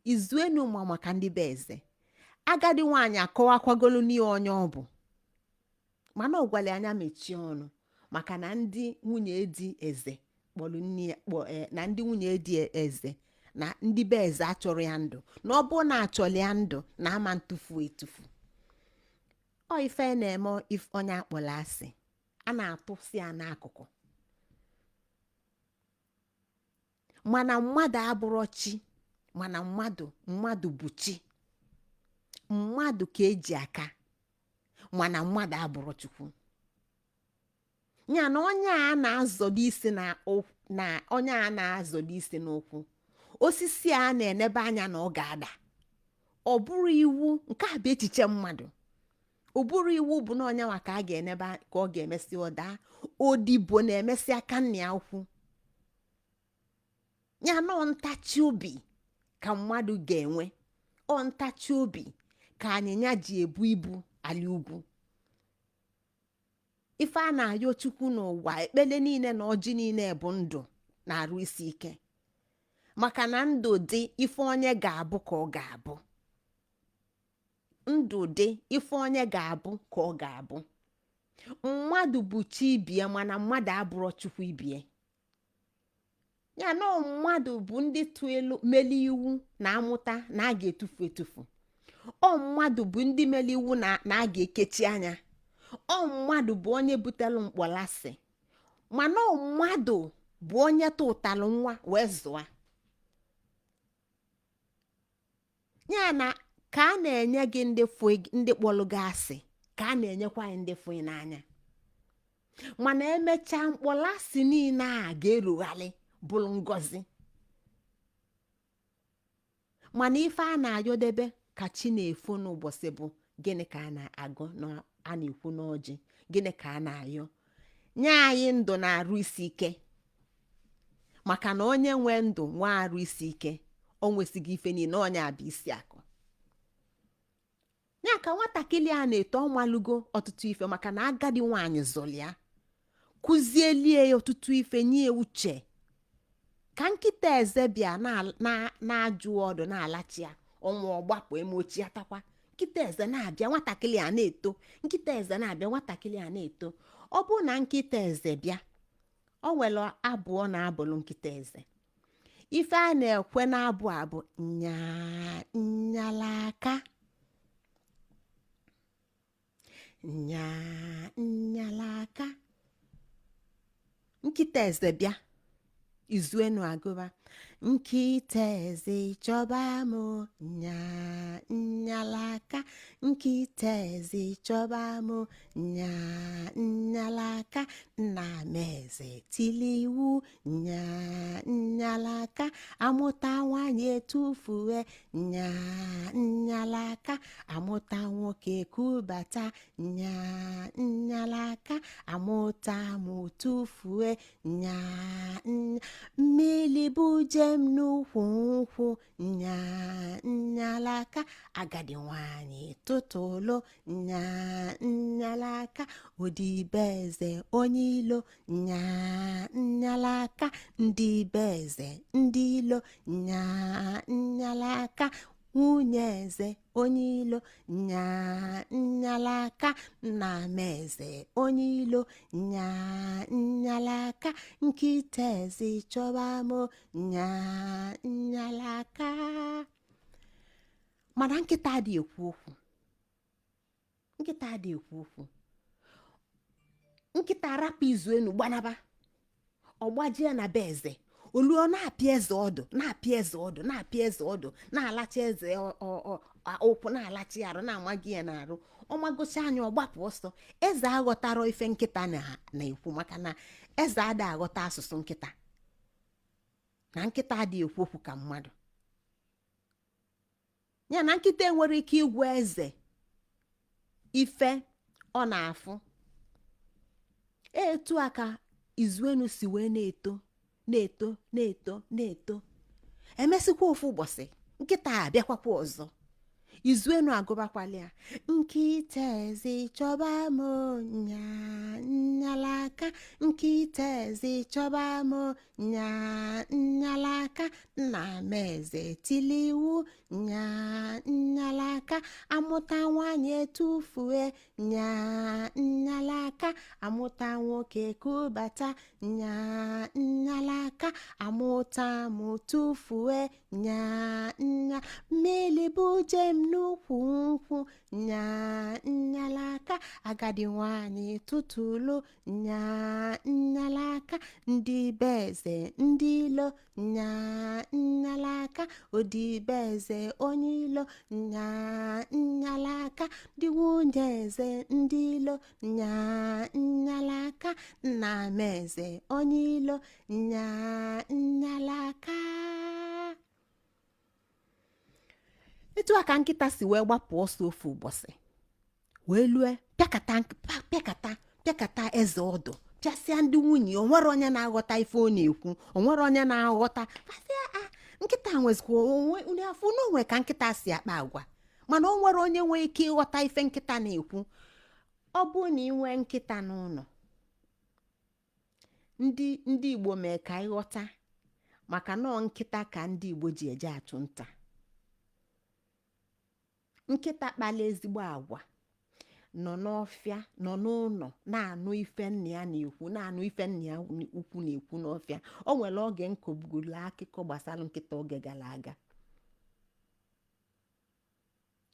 [SPEAKER 1] izuenu ma maka ndị be eze. Agadi nwaanyị akọwakwagolu n'ihe onye ọ bụ, mana ọ gwara anya mechie ọnụ, maka na ndị nwunye di eze kpọrọ nne ya kpọ na ndị nwunye di eze na ndị be eze achọrọ ya ndụ, na ọ bụ na achọrọ ya ndụ na ama ntụfu etufu. Ọ ife na-eme onye akpọrọ asị, a na-atụsi ya n'akụkụ. Mana mmadụ abụrọ chi, mana mmadụ bụ chi. Mmadụ ka eji aka, mana mmadụ abụrọ Chukwu. Ya na onye a na-azọdo isi na na onye a na-azọdo isi n'ụkwụ osisi a na-enebe anya na ọ ga-ada, ọ bụrụ iwu nke a bụ echiche mmadụ, ọ bụrụ iwu bụ na onye nwa ka a ga-enebe ka ọ ga-emesi ọ daa. Odibo na-emesi aka nna ya ukwu. Ya nọ ntachi obi ka mmadụ ga-enwe, ọ ntachi obi ka anyịnya ji ebu ibu ala ugwu. Ife a na-ayọ Chukwu n'ụwa, ekpele niile na ọjị niile bụ ndụ na-arụ isi ike, maka na ndụ dị, ife onye ga-abụ ka ọ ga-abụ. Ndụ dị, ife onye ga-abụ ka ọ ga-abụ. Mmadụ bụ chi ibie, mana mmadụ abụrọ Chukwu ibie. Ya na mmadụ bụ ndị tụ elu meli iwu na amụta na a ga-etufu etufu. Ọ mmadụ bụ ndị meli iwu na a ga-ekechi anya. Ọ mmadụ bụ onye butelu mkpọlasị, mana ọ mmadụ bụ onye tụtalụ nwa wee zụa ya. Na ka a na-enye gị ndị ndị kpọlụ gị asị, ka a na-enyekwa anyị ndị fụ n'anya. Mana emechaa, mkpọlasị niile a ga-erugharị bụrụ ngọzi. Mana ife a na-ayọdebe ka chi na-efo n'ụbọchị bụ gịnị ka a na-agọ na a na-ekwu n'ọjị? Gịnị ka a na-ayọ? Nye anyị ndụ na arụ isi ike, maka na onye nwe ndụ nwe arụ isi ike, o nwesịghị ife niile, onye abụ isi akụ ya. Ka nwatakịrị a na-eto, ọ malụgo ọtụtụ ife, maka na agadi nwaanyị zụlịa, kụzielie ya ọtụtụ ife, nye ya uche. Ka nkịta eze bịa na-ajụ ọdụ na-alachi ya ọnwa, ọgbapụ eme ochie atakwa. Nkịta eze na-abịa, nwatakịrị a na-eto. Nkịta eze na-abịa, nwatakịrị a na-eto. Ọ bụrụ na nkịta eze bịa, o nwere abụọ na-abụlụ nkịta eze. Ife a na-ekwe na-abụ abụ nya nyalaka, nya nyalaka. Nkịta eze bịa, Izuenu agụba: nkịta eze chọba m, nya nyalaka, nkịta eze chọba m, nya nyalaka, nna m eze tili iwu, nya nyalaka, amụta nwanyị etufue, nya nyalaka, amụta nwoke kubata, nya nyalaka, amụta mụ tufue, nya. Mmili buje m n'ukwu nkwụ, nya nyalaka, agadi nwanyị tụtụlụ, nya nyalaka, odibe eze onye ilo, nya nyalaka, ndị be eze ndị ilo, nya nyalaka, nwunye eze onye ilo, nya nyalaka, nna m eze onye ilo, nya nyalaka, nkịta eze chọba m, nya nyalaka. Mana nkịta adị ekwu okwu, nkịta adị ekwu okwu. Nkịta arapụ Izuenu gbanaba. Ọ gbajie na be eze. Olu ọ na-apịa eze ọdụ, na-apịa eze ọdụ, na-apịa eze ọdụ, na-alacha eze ụkwụ, na-alachi arụ, na-amaghị ya n'arụ. Ọ magocha anya, ọ gbapụ ọsọ. Eze aghọtara ife nkịta na-ekwu, maka na eze ada aghọta asụsụ nkịta, na nkịta adịghị ekwu okwu ka mmadụ. Ya na nkịta enwere ike ịgwa eze ife ọ na-afụ. Etu a ka Izuenu si wee na-eto, na-eto, na-eto, na-eto. Emesịkwa, ofu ụbọchị, nkịta a abịakwakwa ọzọ. Izuenu agụbakwala ya: nkịta eze chọba m, nya nyalaka, nkịta eze chọba m, nya nyalaka, nna m eze tili iwu, nya nyalaka, amụta nwanyị etufue, nya nyalaka, amụta nwoke kubata, nya nyalaka, amụta mụ tufue, nya nya, mmili buje m n'ukwu nkwụ, nya nyalaka, agadi nwanyị tụtụlụ, nya nyalaka, ndị be eze ndị ilo, nya nyalaka, odibe eze onye ilo, nya nyalaka, ndị nwunye eze ndị ilo, nya nyalaka, nna m eze onye ilo, nya nyalaka. Etu a ka nkịta si wee gbapụ ọsọ ofu ụbọchị, wee lue pịakata pịakata pịakata eze ọdụ, pịasịa ndị nwunye. O nwere onye na-aghọta ife ọ na-ekwu, o nwere onye na-aghọta. Fasịa a nkịta nwezikwa onwe onye afọ n'onwe ka nkịta si akpa agwa, mana o nwere onye nwee ike ịghọta ife nkịta na-ekwu. Ọ bụrụ na ị nwee nkịta n'ụlọ, ndị Igbo mee ka ịghọta, maka na ọ nkịta ka ndị Igbo ji eje achụ nta. Nkịta kpala ezigbo agwa. Nọ n'ọfịa, nọ n'ụlọ, na-anụ ife nna ya na-ekwu, na-anụ ife nna ya ukwu na-ekwu n'ọfịa. O nwere oge nkọbugolo akụkọ gbasara nkịta oge gara aga,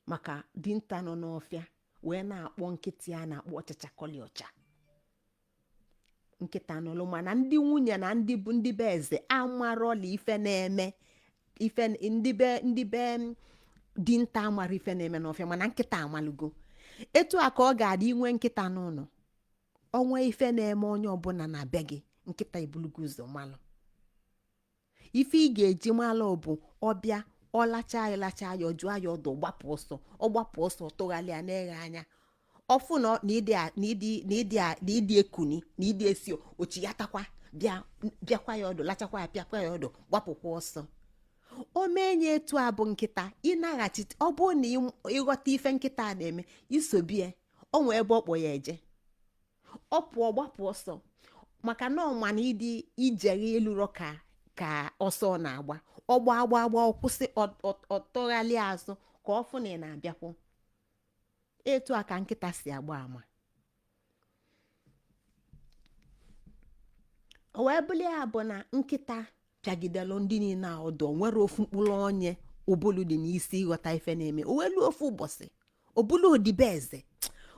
[SPEAKER 1] maka dinta nọ n'ọfịa wee na-akpọ nkịta ya na-akpọ ọchịcha kọli ọcha. Nkịta nọlụ, mana ndị nwunye na ndị bụ ndị be eze amarọla ife na-eme. Ife ndị be dinta amara ife na-eme n'ọfịa, mana nkịta amalụgo. Etu a ka ọ ga-adị inwe nkịta n'ụlọ. Ọnwa ife na-eme onye ọbụla na be gị, nkịta ebulugo ụzọ malụ. Ife ị ga-eji malụ bụ ọbịa ọlacha ya, lacha ya, ọ jụọ ya ọdụ, gbapụ ọsọ. Ọ gbapụ ọsọ, tụgharịa na-eghe anya, ọfụ na na ịdị ekuni na ịdị esi ochiyatakwa, bịa bịakwa ya ọdụ, lachakwa ya, pịakwa ya ọdụ, gbapụkwa ọsọ. O mee nye etu a bụ nkịta ịnaghachite. Ọ bụrụ na ịghọta ife nkịta na-eme, isobie o nwee ebe ọ kpọ ya eje, ọ pụọ gbapụ ọsọ, maka na ọma na ịdị ijeghe eluro ka ọsọ na-agba. Ọgba agba agba, ọ kwụsị, ọtọghalị azụ ka ọ fụ na ị na-abịakwu. Etu a ka nkịta si agba ama. O wee bụrụ ya bụ na nkịta pịagidelu ndị niile a ọdụ, nwere ofu mkpụrụ onye ụbụlụ dị n'isi ịghọta ife na-eme. O wee luo ofu ụbọchị, obulu odibo eze,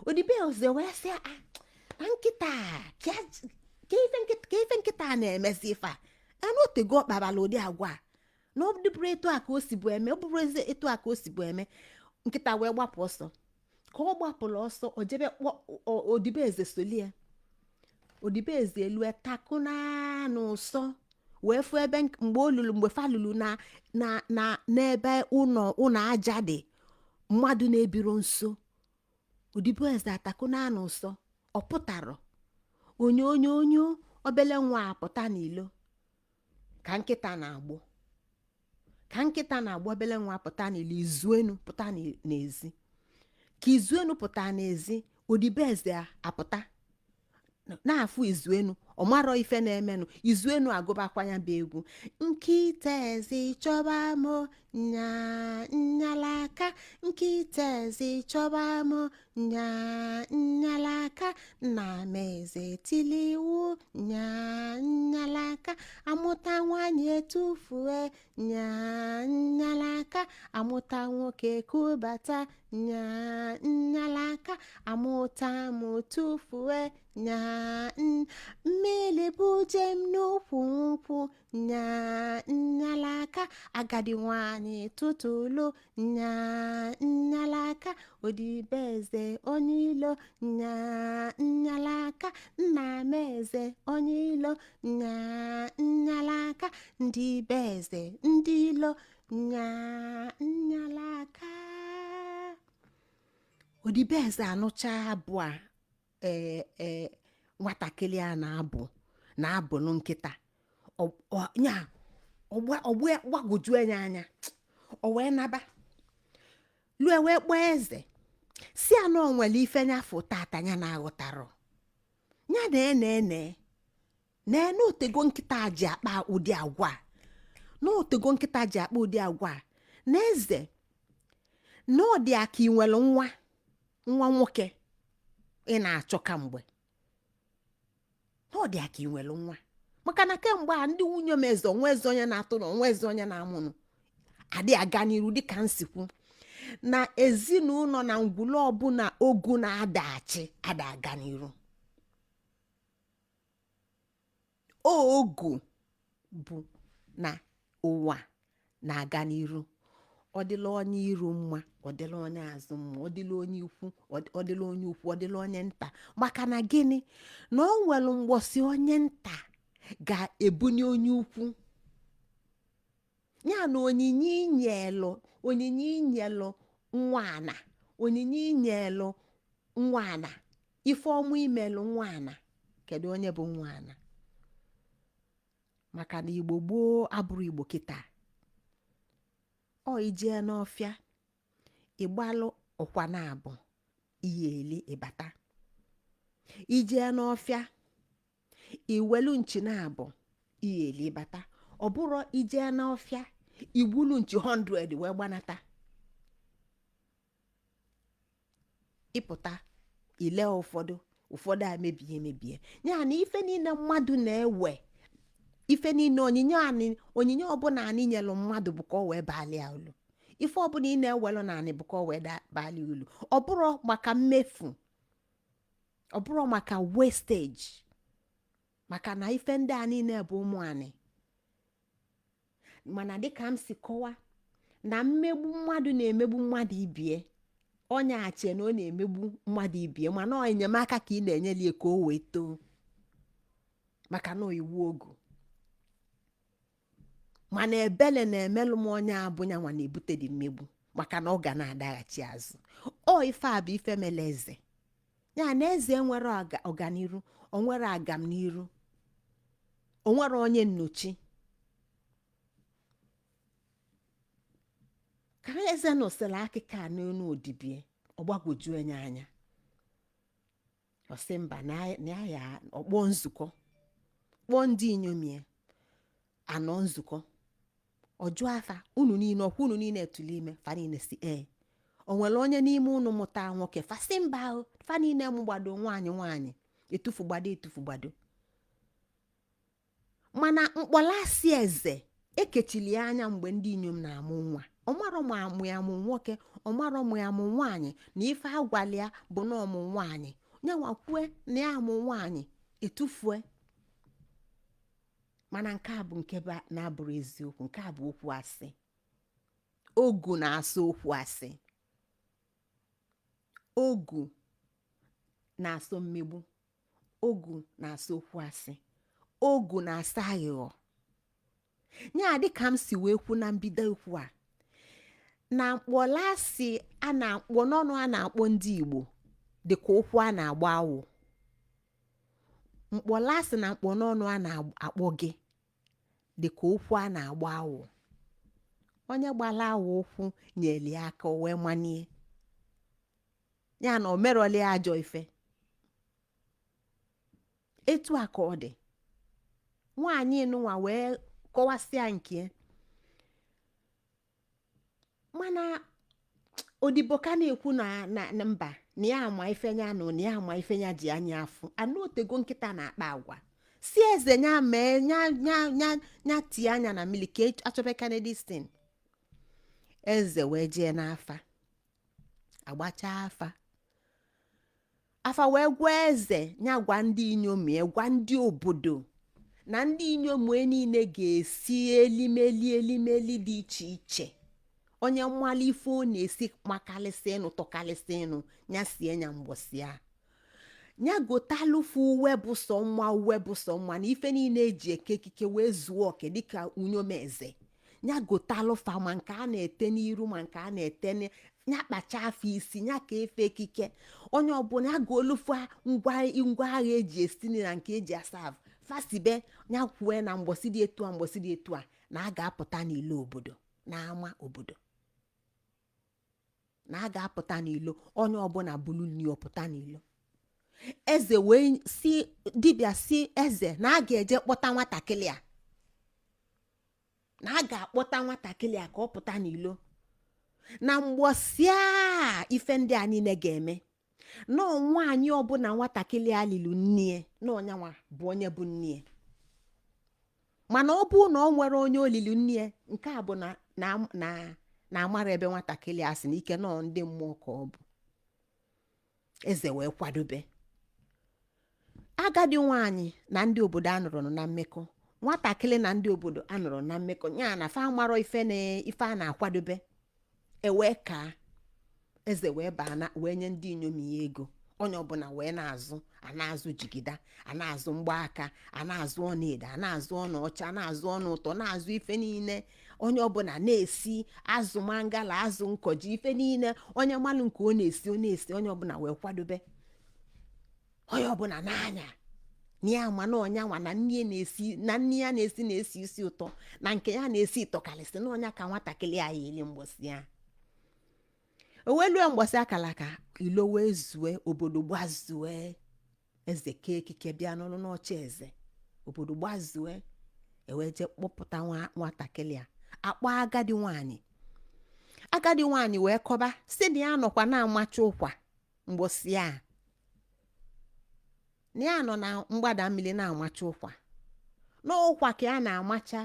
[SPEAKER 1] odibo eze wee sị a na nkịta ka ife nkịta na-emezi ife a ana otego ọ kpabala ụdị agwa a, na ọ dịbụrụ etu a ka o si bụ eme, ọ bụrụ eze etu a ka o si bụ eme. Nkịta wee gbapụ ọsọ. Ka ọ gbapụrụ ọsọ, o jebe kpọ odibo eze solie. Odibo eze elue takụ n'ụsọ wee fụ ebe mgbe o lulu, mgbe fa lulu na na na n'ebe ụlọ ụlọ aja dị, mmadụ na-ebiro nso. Odibo eze atakụ n'ụsọ, ọ pụtara onye onye onye obele nwa apụta n'ilo ka nkịta na-agbọ, ka nkịta na-agbọ. Obele nwa pụta n'ilo, izuenu pụta n'ezi. Ka izuenu pụta n'ezi, odibo eze apụta na-afụ izuenu, ọ marọ ife na-emenụ. Izuenu agụbakwa ya bụ egwu: nkịta eze chọba m nya nyalaka, nkịta eze chọba m nya nyalaka, nna m eze tiliwu nya nyalaka, amụta nwanyị etufue nya nyalaka, amụta nwoke kubata nya nyalaka, amụta m tufue nya mmiri bụ jem n'ukwu nkwụ nya nyalaka, agadi nwanyị tụtụlụ nya nyalaka, odibo eze onye ilo nya nyalaka, nna m eze onye ilo nya nyalaka, ndị be eze ndị ilo nya nyalaka. Odibo eze anụcha abụ a ee ee nwatakịrị a na-abụ na-abụnụ nkịta nya ọgbagwoju anya anya. O wee naba lue wee kpọọ eze, si anọ nwere ife nyafụ tata ya na-aghọtarọ ya na ene ene na ene otego nkịta ji akpa ụdị agwa a, na otego nkịta ji akpa ụdị agwa a. Na eze na ọ dị aka ị nwere nwa nwa nwoke ị na-achọ kamgbe, na ọ dị aka ị nwere nwa, maka na kemgbe a ndị nwunye m eze onwe eze onye na-atụ na onwe eze onye na-amụnụ adị aga n'iru. Dịka nsikwu na ezinụlọ na ngwụla ọbụla ogu na-adachi ada aga n'iru. Ogu bụ na ụwa na-aga n'iru. Ọ dịla onye iru mma, ọ dịla onye azụ mma, ọ dịla onye ukwu, ọ dịla onye ukwu, ọ dịla onye nta. Maka na gịnị? Na o nwere mgbọsị onye nta ga-ebunye onye ukwu ya na onyinye inyelụ, onyinye inyelụ nwa ana, onyinye inyelụ nwa ana, ife ọmụ imelụ nwa ana. Kedu onye bụ nwa ana? Maka na Igbo gboo abụrụ Igbo kịta. Ọ ijee n'ọfịa ịgbalụ ọkwa na abụ iyi eli ịbata, ijee n'ọfịa iwelu nchi na abụ iyi eli ịbata. Ọ bụrụ ijee n'ọfịa igbulu nchi 100 wee gbanata, ịpụta Ile ụfọdụ ụfọdụ amebie emebie. Ya na ife niile mmadụ na-ewe, ife niile, onyinye anyị, onyinye ọbụla anyị nyelụ mmadụ bụ ka ọ wee baali ya ulu. Ife ọbụla ị na-ewelụ na anị bụ ka ọ wee baali ulu. Ọ bụrụ maka mmefu, ọ bụrụ maka wastage, maka na ife ndị a niile bụ ụmụ anị. Mana dịka m si kọwa na mmegbu mmadụ na-emegbu mmadụ ibie, onye achie na ọ na-emegbu mmadụ ibie, mana ọ enyemaka ka ị na-enyeli ya ka o wee too, maka na iwu ogu. Mana ebele na-emelụ m onye abụnya nwa na-ebute dị mmegbu, maka na ọ ga na-adaghachi azụ. Ọ ife a bụ ife mele eze ya na eze nwere ọganiru, o nwere agamniru, o nwere onye nnochi. Ka eze nụsịrị akịka n'onu odibie, ọgbagwoju onye anya. Ọ sị mba, na ya ọkpọ nzukọ, kpọọ ndị inyom ya anọ nzukọ. Ọjụ afa, unu niile ọkwa unu niile etuli ime? Fa niile si ee. O nwere onye n'ime unu mụta nwoke? Fa sị mba, fa niile mụ gbado nwaanyị nwaanyị, etufu gbado etufu gbado. Mana mkpọlasị eze ekechili ya anya mgbe ndị inyom na-amụ nwa. Ọmarọ ma amụ ya mụ nwoke, ọmarọ mụ ya mụ nwaanyị. Na ife agwali ya bụ na ọmụ nwaanyị, nyanwa kwue na ya amụ nwaanyị, etufue. Mana nke a bụ nke na-abụrụ eziokwu. Nke a bụ okwu asị. Ogu na-asụ okwu asị, ogu na-asụ mmegbu, ogu na-asụ okwu asị, ogu na-asa aghụghọ. Ya dịka m si wee kwu na mbido okwu a, na mkpọlasị a na-akpọ n'ọnụ a na-akpọ ndị Igbo dịka ụkwụ a na-agba awụ. Mkpọlasị na mkpọ n'ọnụ a na-akpọ gị dịka ụkwụ a na-agba awụ. Onye gbara awụ ụkwụ nyeli aka o wee manie ya na o merọli ajọ ife. Etu a ka ọ dị. Nwaanyị nụnwa wee kọwasịa nke, mana odibo ka na-ekwu na na mba, na ya ama ife ya nụ, na ya ama ife ya ji anya afụ anụ. Otego nkịta na-akpa agwa si eze nya mee nya nya nya nya tie anya na mmiri ka achọba kanedistin. Eze wee jee n'afa, agbacha afa, afa wee gwa eze nya gwa ndị inyom ya, gwa ndị obodo na ndị inyom niile ga-esi elimeli elimeli dị iche iche. Onye mmali ife ọ na-esi makalịsị ịnụ tọkalịsị ịnụ, ya sie nya mgbọsị a, ya gotalụfụ uwe bụ sọ mma, uwe bụ sọ mma, na ife niile eji eke ekike wee zuo oke dịka unyom eze. Ya gotalụfa ma nke a na-ete n'iru ma nke a na-ete, ya kpacha afọ isi ya ka efe ekike. Onye ọbụla ya goolufa ngwa ngwa agha eji esi nri na nke eji asa avụ fasibe. Ya kwue na mgbọsị dị etu a, mgbọsị dị etu a, na a ga-apụta n'ilo obodo, n'ama obodo, na a ga-apụta n'ilo. Onye ọbụla bulu nri ọpụta n'ilo. Eze wee si dibịa si eze na a ga-eje kpọta nwatakịrị a, na a ga-akpọta nwatakịrị a ka ọ pụta n'ilo na mgbọsị a ife ndị a niile ga-eme. Na nwaanyị ọbụla nwatakịrị a lilu nnie, na ọnyanwa bụ onye bụ nnie. Mana ọ bụ na ọ nwere onye olili nnie, nke a bụ na na na na amara ebe nwatakịrị a sị na ike nọ ndị mmụọ ka ọ bụ. Eze wee kwadobe. Agadi nwaanyị na ndị obodo anụrụ na mmekọ, nwatakịrị na ndị obodo anụrụ na mmekọ, ya na fa amarọ ife na ife a na-akwadobe. Ewee ka eze wee baa na wee nye ndị inyom ya ego. Onye ọbụla wee na-azụ, a na-azụ jigida, a na-azụ mgbaaka, a na-azụ ọnaedo, a na-azụ ọnụ ọcha, a na-azụ ọnụ ụtọ, na-azụ ife niile. Onye ọbụla na-esi azụ mangala, azụ nkọji, ife niile onye mmalụ nke ọ na-esi, ọ na-esi. Onye ọbụla wee kwadobe. Onye ọbụla n'anya na ya ma na ọnya nwa na nne na-esi, na nne ya na-esi na-esi isi ụtọ, na nke ya na-esi ịtọkalịsị, na ọnya ka nwatakịrị ya eli mgbọsị ya. O wee lue mgbọsị akara aka, ilo wee zue, obodo gbazue. Eze kee ekike bịa n'ọnụ n'ọcha eze, obodo gbazue. Ewee jee kpọpụta nwatakịrị a akpọ agadi nwaanyị. Agadi nwaanyị wee kọba si na ya nọkwa na-amacha ụkwa mgbọsị a. Na ya nọ na mgbada mmiri na-amacha ụkwa, n'ụkwa ka a na-amacha,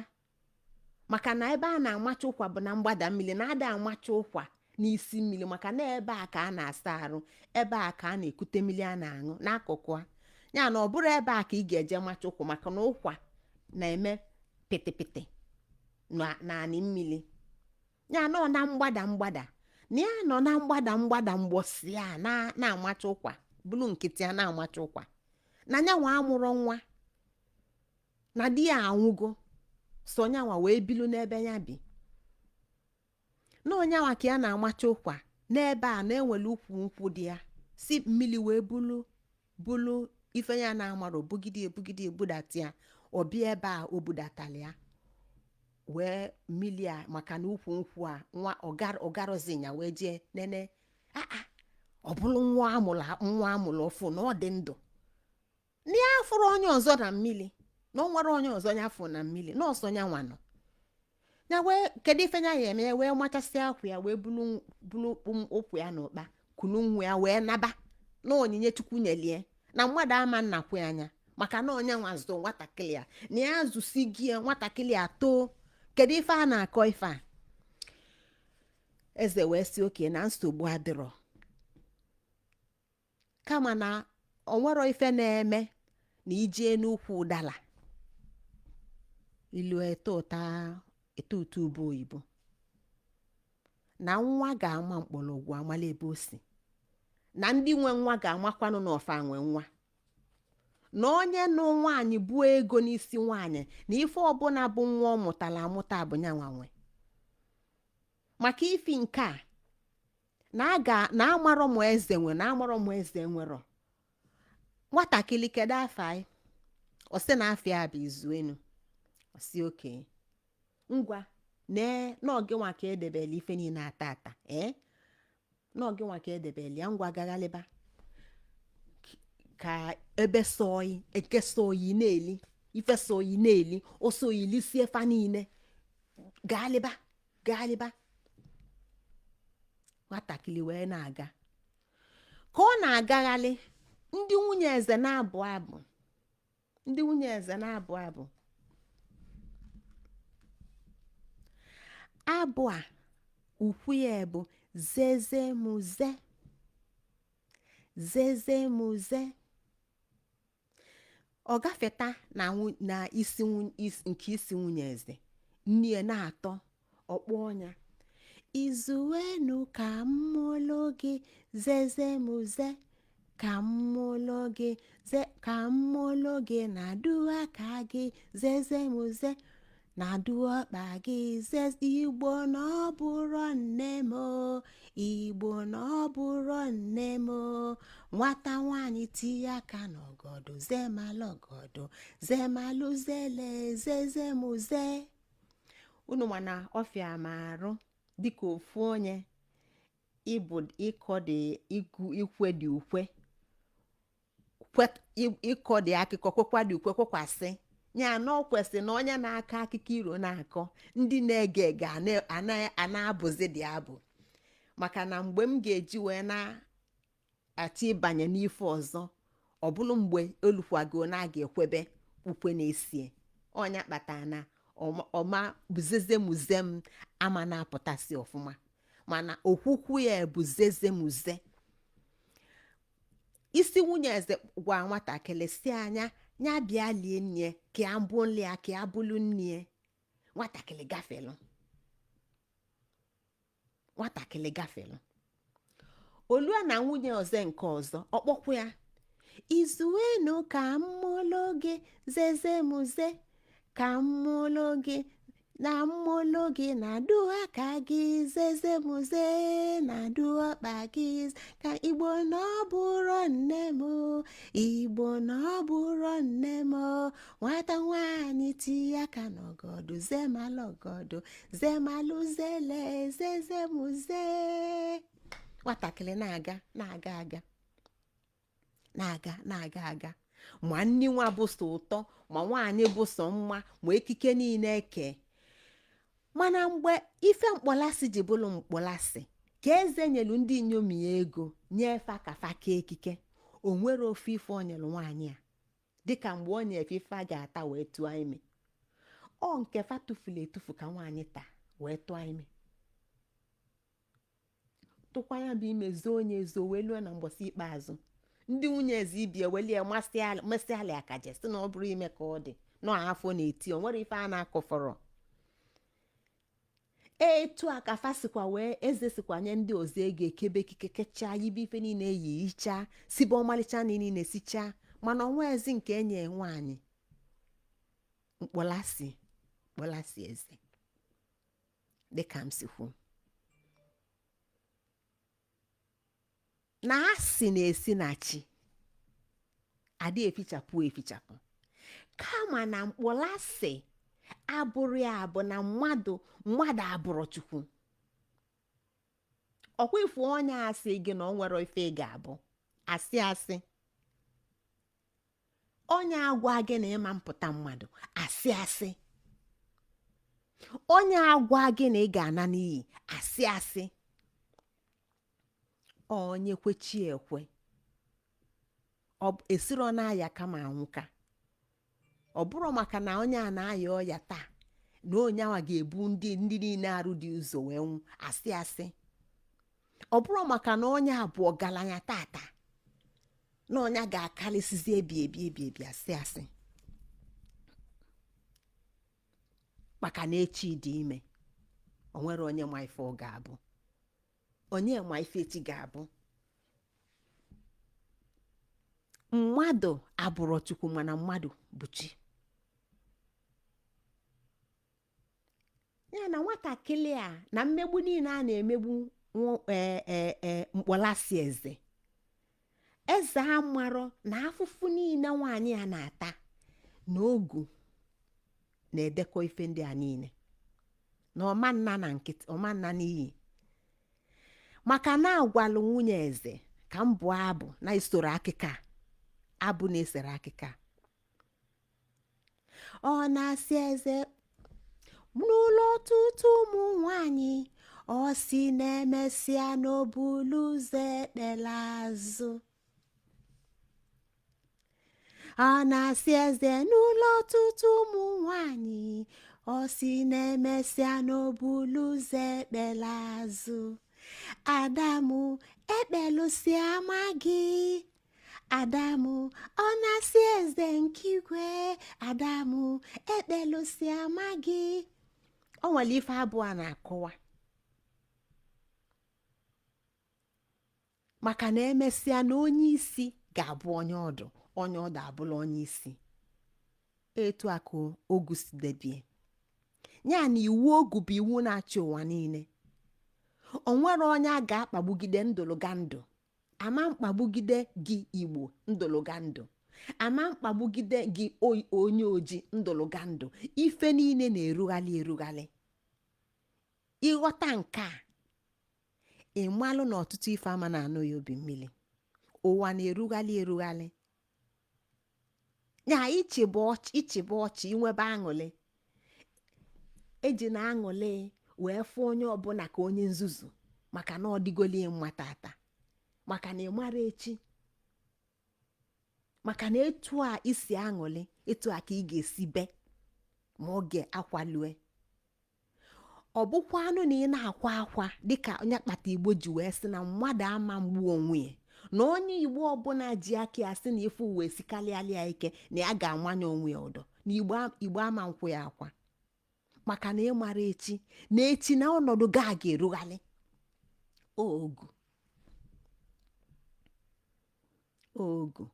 [SPEAKER 1] maka na ebe a na-amacha ụkwa bụ na mgbada mmiri, na-ada amacha ụkwa n'isi mmiri, maka na ebe a ka a na-asa arụ, ebe a ka a na-ekute mmiri a na-aṅụ n'akụkụ a. Ya na ọ bụrụ ebe a ka ị ga-eje macha ụkwa, maka na ụkwa na-eme pịtịpịtị naanị mmiri. Ya nọ na mgbada mgbada, na ya nọ na mgbada mgbada mgbọsi a na-amacha ụkwa, bụrụ nkịtị a na-amacha ụkwa, na nyanwa amụrụ nwa, na di ya anwụgo, so nyanwa wee bilu n'ebe ya bi, na onyanwa ka ya na-amacha ụkwa n'ebe a na-enwere ukwu nkwụ dị ya si mmiri wee bulu bulu ife ya na-amara, obugide ebugide ebudata ya, ọbịa ebe a o budatara ya wee mmiri a, maka na ukwu nkwụ a nwa ọgarozi ya wee jee nene aa, ọ bụrụ nwa amụrụ, nwa amụrụ ọfụ, na ọ dị ndụ, na ya fụrụ onye ọzọ na mmiri, na ọ nwere onye ọzọ ya fụ na mmiri, na ọsọ ya nwa nọ ya. Wee kedu ife ya ya eme? Ya wee machasịa akwa ya, wee bulu bulu ụkwụ ya na ụkpa kunu nwa ya wee naba na onyinye Chukwu nyelie na mmadụ ama nnakwu ya anya, maka na onye nwa zụ nwatakịrị a, na ya zụsi gị ya nwatakịrị a too. Kedu ife a na-akọ ife a? Eze wee sị oke na nsogbu adịrọ, kama na onwero ife na-eme na ijee n'ukwu ụdala ilu ete ụta ete ụta ube oyibo, na nwa ga-ama mkpọrọgwụ amala ebe o si, na ndị nwe nwa ga-amakwanụ na ọfa nwe nwa, na onye nụ nwaanyị buo ego n'isi nwaanyị, na ife ọbụla bụ nwa ọ mụtara amụta bụ nyanwa nwe. Maka ifi nke a na aga na amarọ m eze nwe, na amarọ m eze nwere nwatakịrị. Kedu afa anyị? Ọ sị na afọ ya bụ Izuenu. Ọ sị oke ngwa nee n'oge nwa ka edebele ife niile ata ata, ee, n'oge nwa ka edebele ya. Ngwa, gaghalịba ka ebe sọyi eke sọyi na-eli ife sọyi na-eli ọsọyi lisie fa niile. Gaalịba, gaalịba. Nwatakịrị wee na-aga. Ka ọ na-agaghalị, ndị nwunye eze na-abụ abụ, ndị nwunye eze na-abụ abụ. Abụ a ukwu ya bụ zezemuze, zezemuze. Ọ gafeta na isi nke isi nwunye eze, nne ya na-atọ ọkpọ ọnya: "Izuenu ka m mụlụ gị, zezemuze, ka m mụlụ gị, ze ka m mụlụ gị, na du aka gị, zezemuze, na du ọkpa gị, ze Igbo na ọ bụrụ nne m o, Igbo na ọ bụrụ nne m o. Nwata nwanyị tinye aka n'ọgọdọ, zemalụ ọgọdọ, zemalụ zele, zezemuze." Unu mana ọfịa ma arụ dịka ofu onye ịbụ ịkọ dị ikwu ikwe dị ukwe ịkọ dị akụkọ kwekwa dị ukwe kwekwasị ya na ọ kwesị na onye na-akọ akụkọ iro na-akọ, ndị na-ege ege a na-abụzi dị abụ, maka na mgbe m ga-eji wee na-achọ ịbanye n'ife ọzọ, ọ bụrụ mgbe olukwago na a ga-ekwebe ukwe na-esie ọnya kpatara na ọma zezemuze m ama na-apụtasị ọfụma, mana okwukwu ya bụ zezemuze. Isi nwunye eze gwa nwatakịrị si anya ya bịa lie nne ka ya mbụ nli ya ka ya bụlụ nne. Nwatakịrị gafelụ, nwatakịrị gafelụ olua na nwunye ọzọ nke ọzọ ọkpọkwu ya: "Izuenu ka m mụlụ gị, zezemuze, ka m mụlụ gị, na mmụlụ gị, na du aka gị, zezemuze, na du ọkpa gị, ka Igbo na ọ bụrụ nne m, Igbo na ọ bụrụ nne m. Nwata nwanyị tinye aka n'ọgọdụ, zemalụ ọgọdụ, zemalụ zele, zezemuze." Nwatakịrị na-aga, na-aga aga, na-aga, na-aga aga, ma nni nwa bụ sọ ụtọ, ma nwaanyị bụ sọ mma, ma ekike niile eke. Mana mgbe ife mkpọlasị ji bụrụ mkpọlasị ka eze nyelu ndị inyom ya ego nye fa ka fa kee ekike, o nwere ofe ife o nyelu nwaanyị a. Dịka mgbe ọ nyefe ife a ga-ata wee tụọ ime, ọ nke fa tụfuru etufu ka nwaanyị taa wee tụọ ime, tụkwa ya bụ ime, zoo onye ezo, wee lụọ na mgbọsị ikpeazụ ndị nwunye eze ibi ewelie masịalị akaje, si na ọ bụrụ ime ka ọ dị nọ afọ na-eti, o nwere ife a na-akọfọrọ. Etu a ka fa sikwa wee eze sikwa nye ndị ọzọ ego, ekebe ekike, kechaa, yibe ife niile eyi, hichaa, sibe ọmalịcha niile sichaa, mana ọnwa ezi nke enye nwaanyị mkpọlasị mkpọlasị eze. Dịka m si kwu, na asị na-esi na chi adị efichapụ efichapụ, kama na mkpọlasị abụrụ ya bụ na mmadụ mmadụ abụrụ Chukwu. Ọkwa ifu onye asị gị na ọ nwere ife ị ga-abụ, asị asị. Onye agwa gị na ịma mpụta mmadụ, asị asị. Onye agwa gị na ị ga-ana n'iyi, asị asị. Onye kwechi ekwe, ọ esiro na-aya kama anwụka. Ọ bụrụ maka na onye a na-aya ọya taa na onye awa ga-ebu ndị ndị niile arụ dị ụzọ wee nwụ, asị asị. Ọ bụrụ maka na onye a bụ ọgaranya tata na onye ga-akarịsịzi ebi ebi ebi ebi, asị asị. Maka na echi dị ime, o nwere onye ma ife ọ ga-abụ, onye ma ife echi ga-abụ. Mmadụ abụrọ Chukwu, mana mmadụ bụ chi. Ya na nwatakịrị a na mmegbu niile a na-emegbu mkpọlasị eze, eze amarọ na afụfụ niile nwaanyị a na-ata na ogu na-edekọ ife ndị a niile, na ọma nna na nkịtị, ọma nna n'iyi. Maka na agwalụ nwunye eze ka m bụọ abụ na isoro akịka abụ na-esere akịka. Ọ na-asị eze n'ụlọ ọtụtụ ụmụ nwanyị, ọ sị na-emesịa n'obulu ụzọ ekpela azụ. Ọ na-asị eze n'ụlọ ọtụtụ ụmụ nwanyị, ọ sị na-emesịa n'obulu ụzọ ekpela azụ. Adamu ekpelụsi ama gị, Adamu. Ọ na-asị eze nke igwe, Adamu ekpelụsi ama gị. O nwere ife abụ a na-akọwa, maka na emesịa na onye isi ga-abụ onye ọdụ, onye ọdụ abụla onye isi. Etu a ka ogu si debie ya, na iwu ogu bụ iwu na-achị ụwa niile. O nwere onye a ga-akpagbugide ndụlụga ndụ, ama mkpagbugide gị Igbo ndụlụga ndụ, ama mkpagbugide gị onye oji ndụlụga ndụ. Ife niile na-erughalị erughalị. Ịghọta nke a, ị malụ na ọtụtụ ife ama na-anụ ya obi mmiri. Ụwa na-erughalị erughalị. Ya ịchịba ọchị, inwebe aṅụlị, eji na aṅụlị wee fụ onye ọbụla ka onye nzuzu, maka na ọ dịgoli mma tata, maka na ị mara echi, maka na etu a isi aṅụlị, etu a ka ị ga-esi be ma oge akwalue. Ọ bụkwanụ na ị na-akwa akwa, dịka onye kpata Igbo ji wee sị na mmadụ ama mgbu onwe ya, na onye Igbo ọbụla ji aka ya sị na ife uwe sikarịala ya ike, na ya ga-amanye onwe ya ụdọ, na Igbo ama nkwụ ya akwa, maka na ị mara echi, na echi na ọnọdụ ga ga-erughalị. Ogu ogu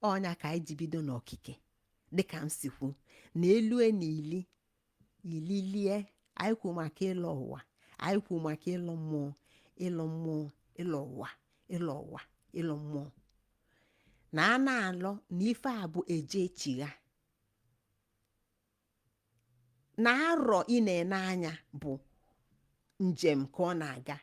[SPEAKER 1] ọnya ka anyị ji bido n'okike, dịka m si kwu na elue na ili ililie. Anyị kwu maka ịlọ ụwa, anyị kwu maka ịlọ mmụọ, ịlọ mmụọ, ịlọ ụwa, ịlọ ụwa, ịlọ mmụọ, na a na-alọ na ife a bụ eje echigha, na arọ ị na-ene anya bụ njem ka ọ na-aga,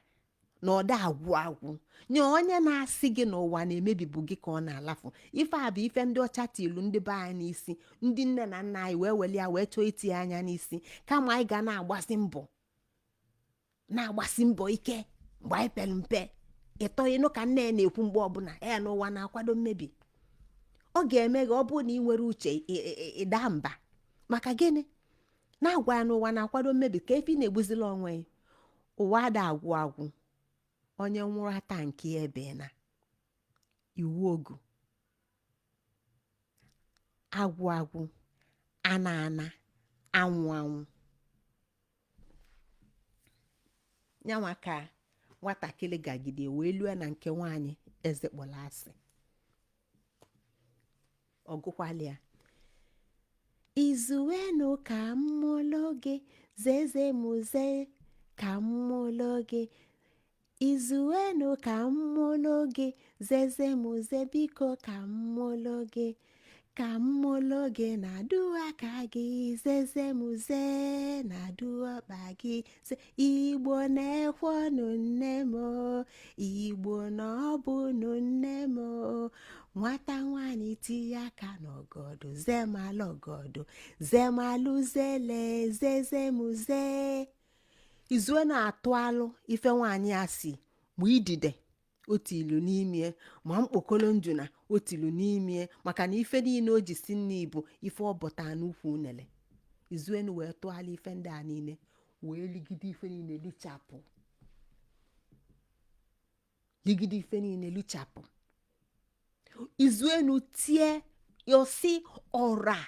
[SPEAKER 1] na ọ da agwụ agwụ. Nye onye na-asị gị na ụwa na-emebibu gị ka ọ na-alafụ. Ife a bụ ife ndị ọcha tilu ndị be anyị n'isi, ndị nne na nna anyị wee weli ya wee chọọ itinye anya n'isi, kama anyị ga na-agbasi mbọ, na-agbasi mbọ ike. Mgbe anyị pere mpe, ịtọ ịnụ ka nne ya na-ekwu mgbe ọbụla ya n'ụwa na-akwado mmebi. Ọ ga-eme gị, ọ bụrụ na ị nwere uche, ịda mba. Maka gịnị? Na-agwa ya n'ụwa na-akwado mmebi ka efi na-egbuzila onwe ya. Ụwa ada agwụ agwụ. Onye nwụrụ ata nke ebe na iwu ogu agwụ agwụ, ana ana, anwụ anwụ. Nyanwa ka nwatakịrị gagide wee lue na nke nwaanyị eze kpọrọ asị. Ọgụkwala ya: izuenu ka m mụlụ gị, zeze muze ka m mụlụ gị, izuenu ka m mụlụ gị, zeze muze biko ka m mụlụ gị, ka m mụlụ gị na du aka gị, zeze muze na du ọkpa gị. Igbo na-ekwonụ nne m, Igbo na ọ bụnụ nne m. Nwata nwaanyị tinye aka n'ọgọdọ, zemalụ ọgọdọ, zemalụ zele, zeze muze. Izue na-atụ alụ ife nwaanyị a si ma idide otu ilu n'ime, ma mkpokolo njuna otu ilu n'ime, maka na ife niile o ji si nne bụ ife ọ bọta n'ukwu unele. Izuenu wee tụgharị ife ndị a niile, wee ligide ife niile lichapụ, ligide ife niile lichapụ. Izuenu tie yosi ọra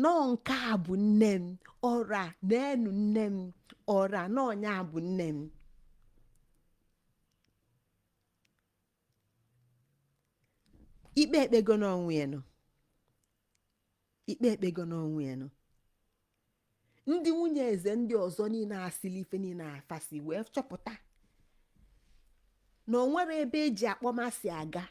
[SPEAKER 1] nọọ nke a bụ nne m, ọra na-enu nne m, ọra n'ọnya bụ nne m. Ikpe ekpego n'onwe ya nọ, ikpe ekpego n'onwe ya nọ. Ndị nwunye eze ndị ọzọ niile asịla ife niile afasi wee chọpụta na o nwere ebe eji akpọmasị aga.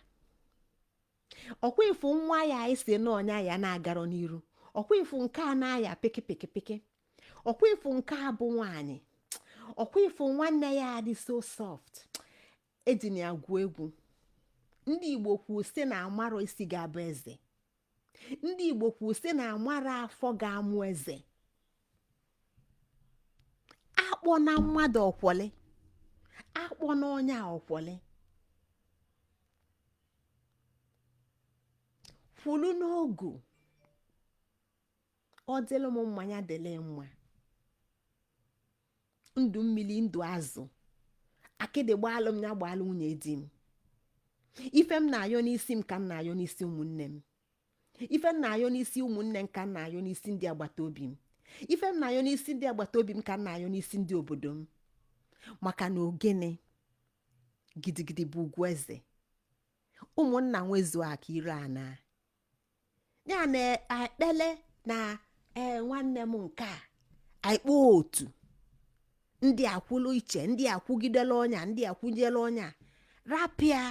[SPEAKER 1] Ọkwa ifu nwa ya isi n'ọnya ya na-agarọ n'iru, ọkwa ifu nke a na-aya pịkị pịkị pịkị, ọkwa ifu nke a bụ nwaanyị, ọkwa ifu nwanne ya dị so soft, ejina ya gwuo egwu. Ndị Igbo kwuo sị na amarọ isi ga-abụ eze. Ndị Igbo kwuo sị na amarọ afọ ga-amụ eze. Akpọ na mmadụ ọkwọlị, akpọ na onye a ọkwọlị, kwulu n'ogu. Ọ dịlụ m mma, ya dịlị mma. Ndụ mmiri, ndụ azụ, akịdị gbaalụ m, ya gbaalụ nwunye di m. Ife m na-ayọ n'isi m ka m na-ayọ n'isi ụmụnne m. Ife m na-ayọ n'isi ụmụnne m ka m na-ayọ n'isi ndị agbata obi m. Ife m na-ayọ n'isi ndị agbata obi m ka m na-ayọ n'isi ndị obodo m. Maka na ogene gidigidi bụ ugwu eze. Ụmụnna nwezuo aka ire ana ya na ekpele na ee nwanne m nke a anyị kpọọ otu ndị akwụlụ iche, ndị akwụgidela ọnya, ndị akwụnyela ọnya, rapịa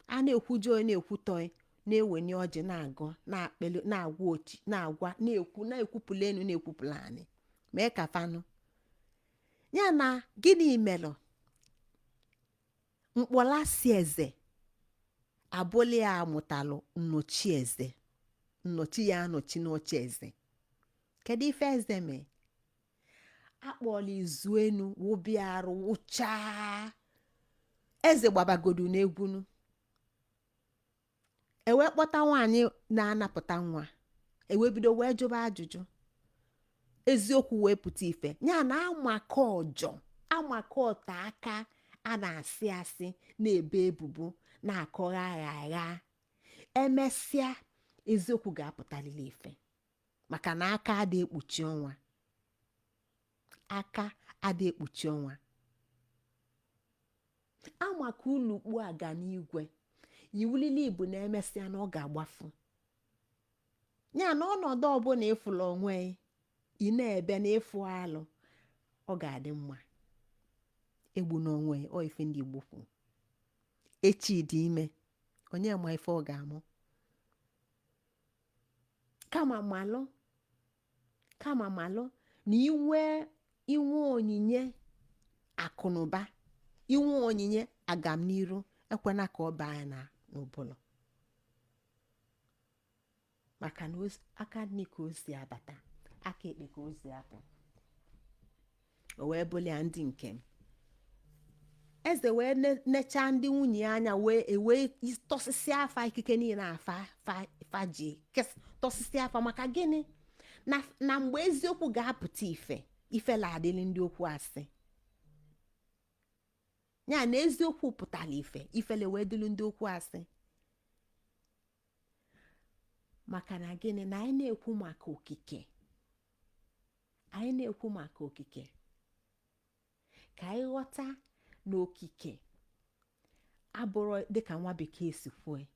[SPEAKER 1] a na-ekwujọ onye na-ekwutọ, na-ewenye ọjị, na-agọ, na-akpelu, na-agwa ochi, na-agwa, na-ekwu, na-ekwupụla enu, na-ekwupụla anị, mee ka fanụ ya. Na gịnị melụ mkpọlasị eze abụli ya amụtalụ nnọchi eze, nnọchi ya anọchi n'oche eze? Kedu ife eze mee? Akpọla izu enu wụbịa arụ wụchaa eze gbabagodu n'egwunu, ewee kpọta nwaanyị na-anapụta nwa, ewee bido wee jụba ajụjụ, eziokwu wee pụta ife. Ya na amaka ọjọ, amaka ọta aka a na-asị asị, na-ebe ebubo, na-akọgha agha agha, emesịa eziokwu ga-apụtalili ife. Maka na aka ada ekpuchi ọnwa, aka ada ekpuchi ọnwa. Amaka ulukpu aga n'igwe iwulili ibu na emesịa na ọ ga-agbafu. Ya na ọnọdụ ọbụla ịfụla onwe ị na-ebe na ịfụ alụ, ọ ga-adị mma. Egbu n'onwe ọ ife ndị Igbo kwu. Echi dị ime, onye ma ife ọ ga-amụ. Kama malụ, kama malụ na inwe inwe onyinye akụnụba, inwe onyinye agamniru, ekwena ka ọ baa ya na n'ụbụlụ, maka na aka nri ka o si abata, aka ekpe ka o si apụ. O wee bụrụ ya ndị nke m. Eze wee nechaa ndị nwunye ya anya, wee ewee tọsịsị afa ikike niile afa fa ji tọsịsị afa. Maka gịnị? Na mgbe eziokwu ga-apụta ife, ife la-adịlị ndị okwu asị ya na eziokwu pụtara ife, ifele wee dịlụ ndị okwu asị. Maka na gịnị? Na anyị na-ekwu maka okike, anyị na-ekwu maka okike, ka anyị ghọta na okike abụrụ dịka nwa bekee si kwue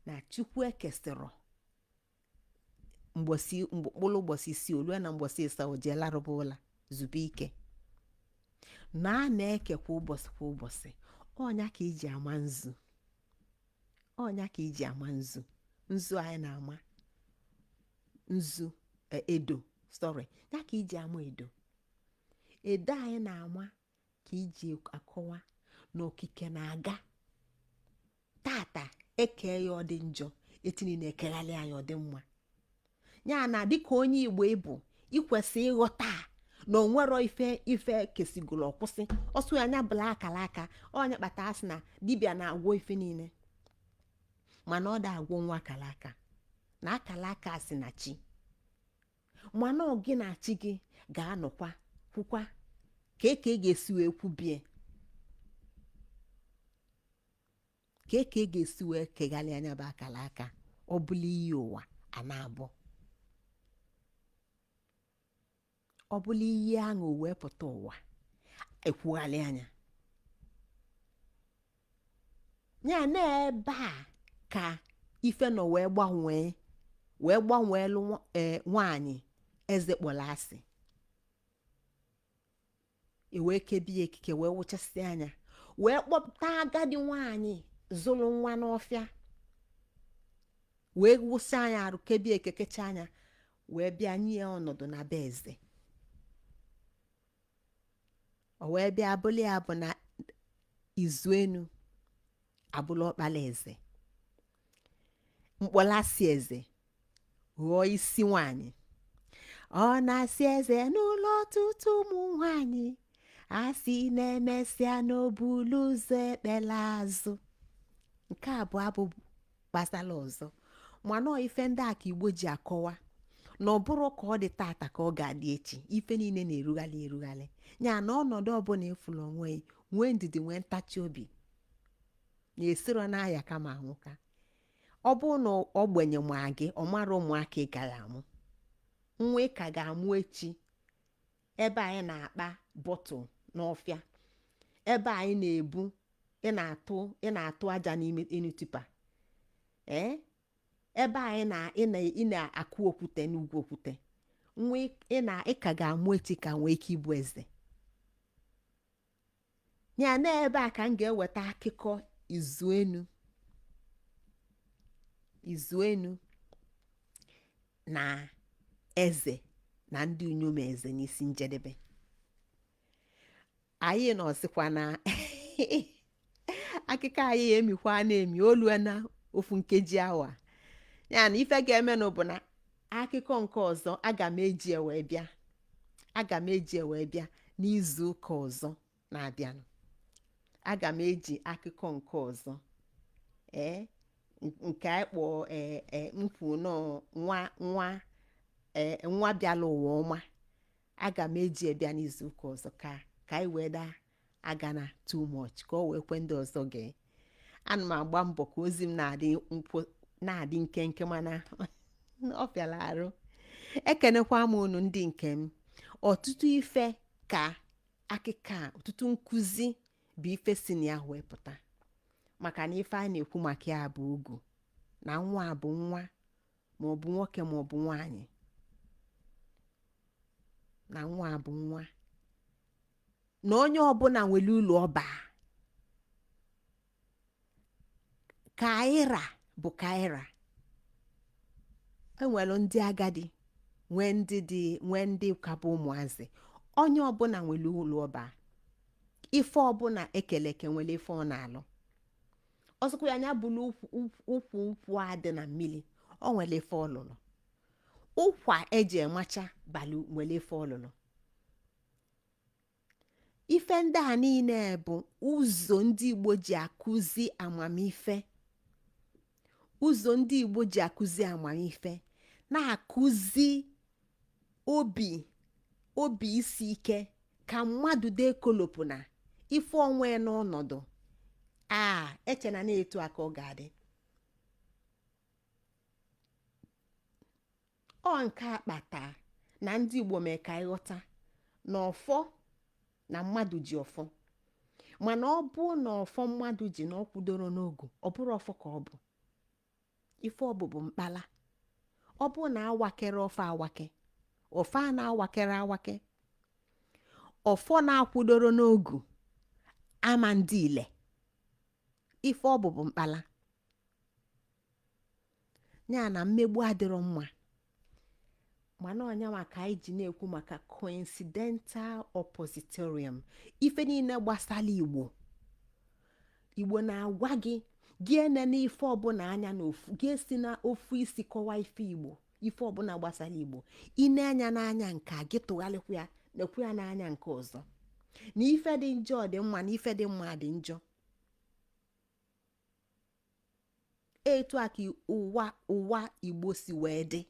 [SPEAKER 1] na Chukwu ekesịrọ mgbọsị mkpụrụ ụbọchị isii, olue na mgbọsị ịsaa o jee larụba ụla zube ike, na a na-eke kwa ụbọchị kwa ụbọchị. Ọnya ka iji ama nzu, ọnya ka iji ama nzu, nzu anyị na-ama nzu, edo, sorry, ya ka iji ama edo, edo anyị na-ama, ka iji akọwa na okike na-aga. Tata eke ya ọ dị njọ, echi niile ekegharị anyị ọ dị mma. Ya na dịka onye Igbo ịbụ, ikwesị ịghọta na onwero ife ife kesigoro ọkwụsị ọsụ ya anya bụla akara aka. Onye kpata asị na dibịa na-agwọ ife niile, mana ọ da agwọ nwa akara aka, na akara aka si na chi, mana ọ gị na chi gị ga-anọkwa kwukwa ka eke ga-esi wee kwubie, ka eke ga-esi wee kegharị anya bụ akara aka. Ọ bụla iyi ụwa a na-abụ, ọ bụla iyi aṅụ wee pụta ụwa ekwugharị anya ya. Na ebe a ka ife nọ wee gbanwee, wee gbanweelu nwaanyị eze kpọrọ asị, e wee kebie ekike, wee wụchasị anya, wee kpọpụta agadi nwaanyị zụrụ nwa n'ọfịa, wee wụsị anya arụ, kebie ekekecha anya, wee bịa nye ya ọnọdụ na be eze. O wee bịa bụlụ ya bụ na Izuenu abụla ọkpala eze, mkpọlasị eze ghọọ isi nwanyị. Ọ na-asị eze n'ụlọ ọtụtụ ụmụ nwanyị, asị na-emesịa n'obulu ụzọ ekpela azụ. Nke a bụ abụ gbasara ọzọ, mana ọ ife ndị a ka Igbo ji akọwa na ọ bụrụ ka ọ dị tata ka ọ ga-adị echi. Ife niile na-erugharị erugharị. Ya na ọnọdụ ọbụla ịfụrụ onwe ya, nwee ndidi, nwee ntachi obi, na-esiro n'aya kama anwụka. Ọ bụrụ na ogbenye ma gị, ọ mara ụmụaka ị gaghị amụ nwa ị ka ga-amụ echi. Ebe anyị na-akpa bọtụl n'ọfịa, ebe anyị na-ebu ị na-atụ ị na-atụ aja n'ime enu tipa, ee, ebe anyị na ị na-akụ okwute n'ugwu okwute, nwa ị na ị ka ga-amụ echi ka nwee ike ịbụ eze ya. Na ebe a ka m ga-eweta akụkọ Izuenu, Izuenu na eze na ndị inyom eze n'isi njedebe. Anyị nọzikwa na akụkọ anyị emikwa na-emi olu na ofu nkeji awa. Ya na ife ga-emenụ bụ na akụkọ nke ọzọ aga m eji wee bịa, aga m eji wee bịa n'izu ụka ọzọ na-abịanụ. Aga m eji akụkọ nke ọzọ, ee, nke anyị kpọọ ee nkwu nọ nwa nwa, ee, nwa bịala ụwa ọma. Aga m eji bịa n'izu ụka ọzọ ka anyị wee daa agana too much, ka ọ wee kwe ndị ọzọ gee. Ana m agba mbọ ka ozi m na-adị na-adị nkenke, mana ọ fịara arụ. Ekenekwa m unu ndị nke m. Ọtụtụ ife ka akịka, ọtụtụ nkụzi bụ ife si na ya wee pụta, maka na ife a na-ekwu maka ya bụ ugwu na nwa bụ nwa, ma ọ bụ nwoke ma ọ bụ nwaanyị, na nwa bụ nwa, na onye ọbụla nwere ụlọ ọba. Kaira bụ kaira. Enwere ndị agadi, nwee ndị dị, nwee ndị ka bụ ụmụazị. Onye ọbụla nwere ụlọ ọba. Ife ọbụla ekeleke nwere ife ọ na-alụ. Ọsọkwa ya anya bụrụ ukwu nkwụ a dị na mmiri, o nwere ife ọ lụrụ. Ụkwa eji emacha balụ nwere ife ọ lụrụ. Ife ndị a niile bụ ụzọ ndị Igbo ji akụzi amamife, ụzọ ndị Igbo ji akụzi amamife, na-akụzi obi isi ike ka mmadụ dee kolopụ na ife onwe n'ọnọdụ a echena na-etu a ka ọ ga-adị. Ọ nke a kpata na ndị Igbo mee ka anyị ghọta na ọfọ na mmadụ ji ọfọ, mana ọ bụ na ọfọ mmadụ ji na ọ kwudoro n'ogu, ọ bụrụ ọfọ ka ọ bụ. Ife ọ bụ bụ mkpala. Ọ bụ na awakere ọfọ awake, ọfọ a na-awakere awake, ọfọ na-akwụdoro n'ogu ama ndị ile. Ife ọ bụ bụ mkpala. Ya na mmegbu adịrọ mma, mana ọ nya ka anyị ji na-ekwu maka coincidental oppositorium. Ife niile gbasara Igbo, Igbo na-agwa gị gị enene ife ọbụla anya n'ofu, gị esi na ofu isi kọwa ife Igbo. Ife ọbụla gbasara Igbo, i nee anya n'anya nke a, gị tụgharịkwa ya nekwu ya n'anya nke ọzọ, na ife dị njọ dị mma, na ife dị mma dị njọ. Etu a ka ụwa Igbo si wee dị.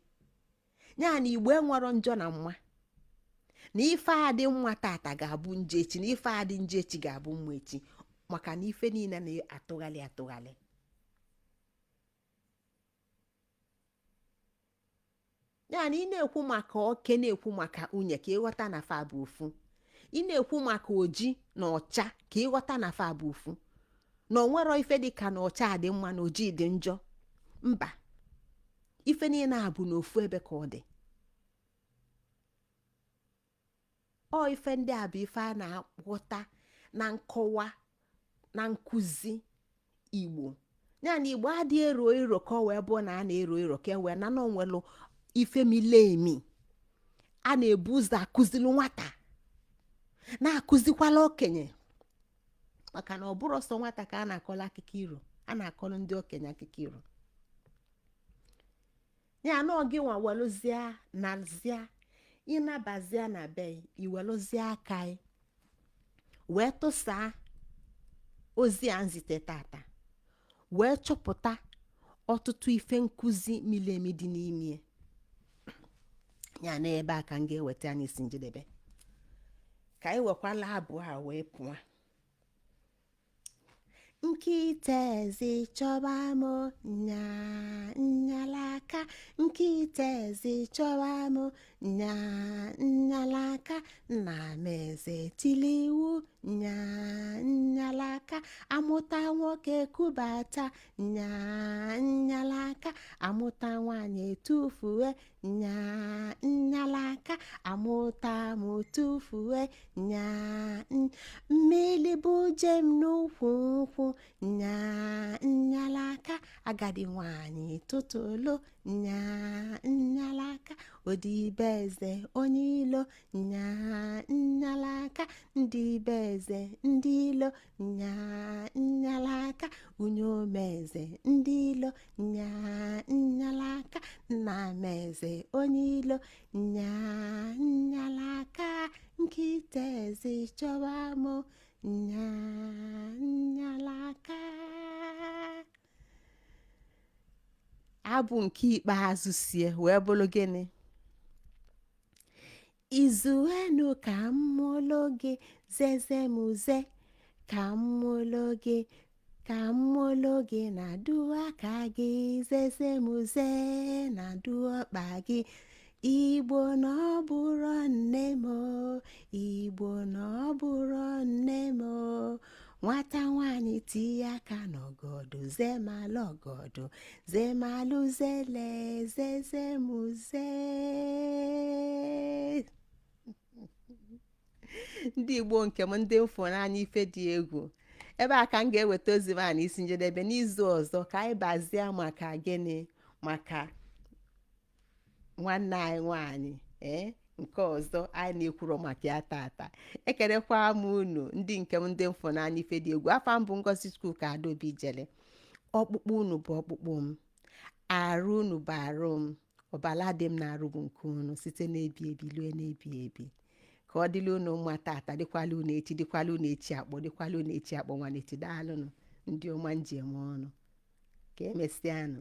[SPEAKER 1] Ya na Igbo enwerọ njọ na mma, na ife a dị mma tata ga-abụ njọ echi, na ife a dị njọ echi ga-abụ mma echi, maka na ife niile na-atụgharị atụgharị. Ya na ị na-ekwu maka oke, na-ekwu maka unye, ka ịghọta na fa bụ ofu. Ị na-ekwu maka oji na ọcha, ka ịghọta na fa bụ ofu, na o nwerọ ife dị ka na ọcha dị mma na oji dị njọ. Mba, ife niile a bụ n'ofu ebe ka ọ dị. Ọ ife ndị a bụ ife a na-aghọta na nkọwa na nkụzi Igbo. Ya na Igbo adịghị ero ero ka ọ wee bụ na a na-ero ero ka e wee na na onwelu ife mili emi a na-ebu ụzọ akụzili nwata, na-akụzikwala okenye, maka na ọ bụrọ sọ nwata ka a na-akọlụ akụkọ iro, a na-akọlụ ndị okenye akụkọ iro. Ya na ọ gị nwa welụzịa nazịa ịnabazịa na be iwelụzịa aka ị wee tụsaa ozi a nzite tata, wee chọpụta ọtụtụ ife nkụzi mili emi dị n'ime ya. N'ebe a ka m ga-eweta ya n'isi njedebe, ka anyị wekwala abụ a wee pụọ. Nkịta eze chọba m nya nyalaka, nkịta eze chọba m nya nyalaka, nna m eze tili iwu nya nyalaka, amụta nwoke kubata nya nyalaka, amụta nwaanyị etufue nya nyalaka, amụta m tufue nya. Mmiri bụ jem n'ukwu nkwụ nya nyalaka, agadi nwanyị tụtụlụ nya nyalaka, odibe eze onye ilo nya nyalaka, ndị be eze ndị ilo nya nyalaka, unye omeze ndị ilo nya nyalaka, nna m eze onye ilo nya nyalaka, nkịta eze chọba m nya nyalaka. Abụ nke ikpeazụ sie wee bụrụ gịnị? Izuenu ka m mụlụ gị zeze m ze, ka m mụlụ gị, ka m mụlụ gị na du aka gị zeze m ze na du ọkpa gị. Igbo na ọ bụrụ nne m, Igbo na ọ bụrụ nne m, nwata nwanyị tinye aka n'ọgọdọ zemalụ ọgọdọ zemalụ zele zeze muze. Ndị Igbo nke m, ndị m fụrụ n'anya ife dị egwu, ebe a ka m ga-eweta ozi m a n'isi njedebe. N'izu ọzọ ka anyị bazie maka gịnị? Maka nwanne anyị nwaanyị ee nke ọzọ anyị na-ekwuro maka ya tata. Ekelekwa m unu ndị nke m, ndị m fụrụ n'anya ife dị egwu. Afa m bụ Ngozi Chukwuka Adaobi Ijele. Ọkpụkpụ unu bụ ọkpụkpụ m, arụ unu bụ arụ m, ọbala dị m n'arụ bụ nke unu, site n'ebi ebi lue n'ebi ebi. Ka ọ dịla unu mma tata, dịkwala unu echi, dịkwala unu echi akpọ, dịkwala unu echi akpọ nwanne echi. Daalụnụ, ndị ọma nji eme ọnụ. Ka emesịanụ.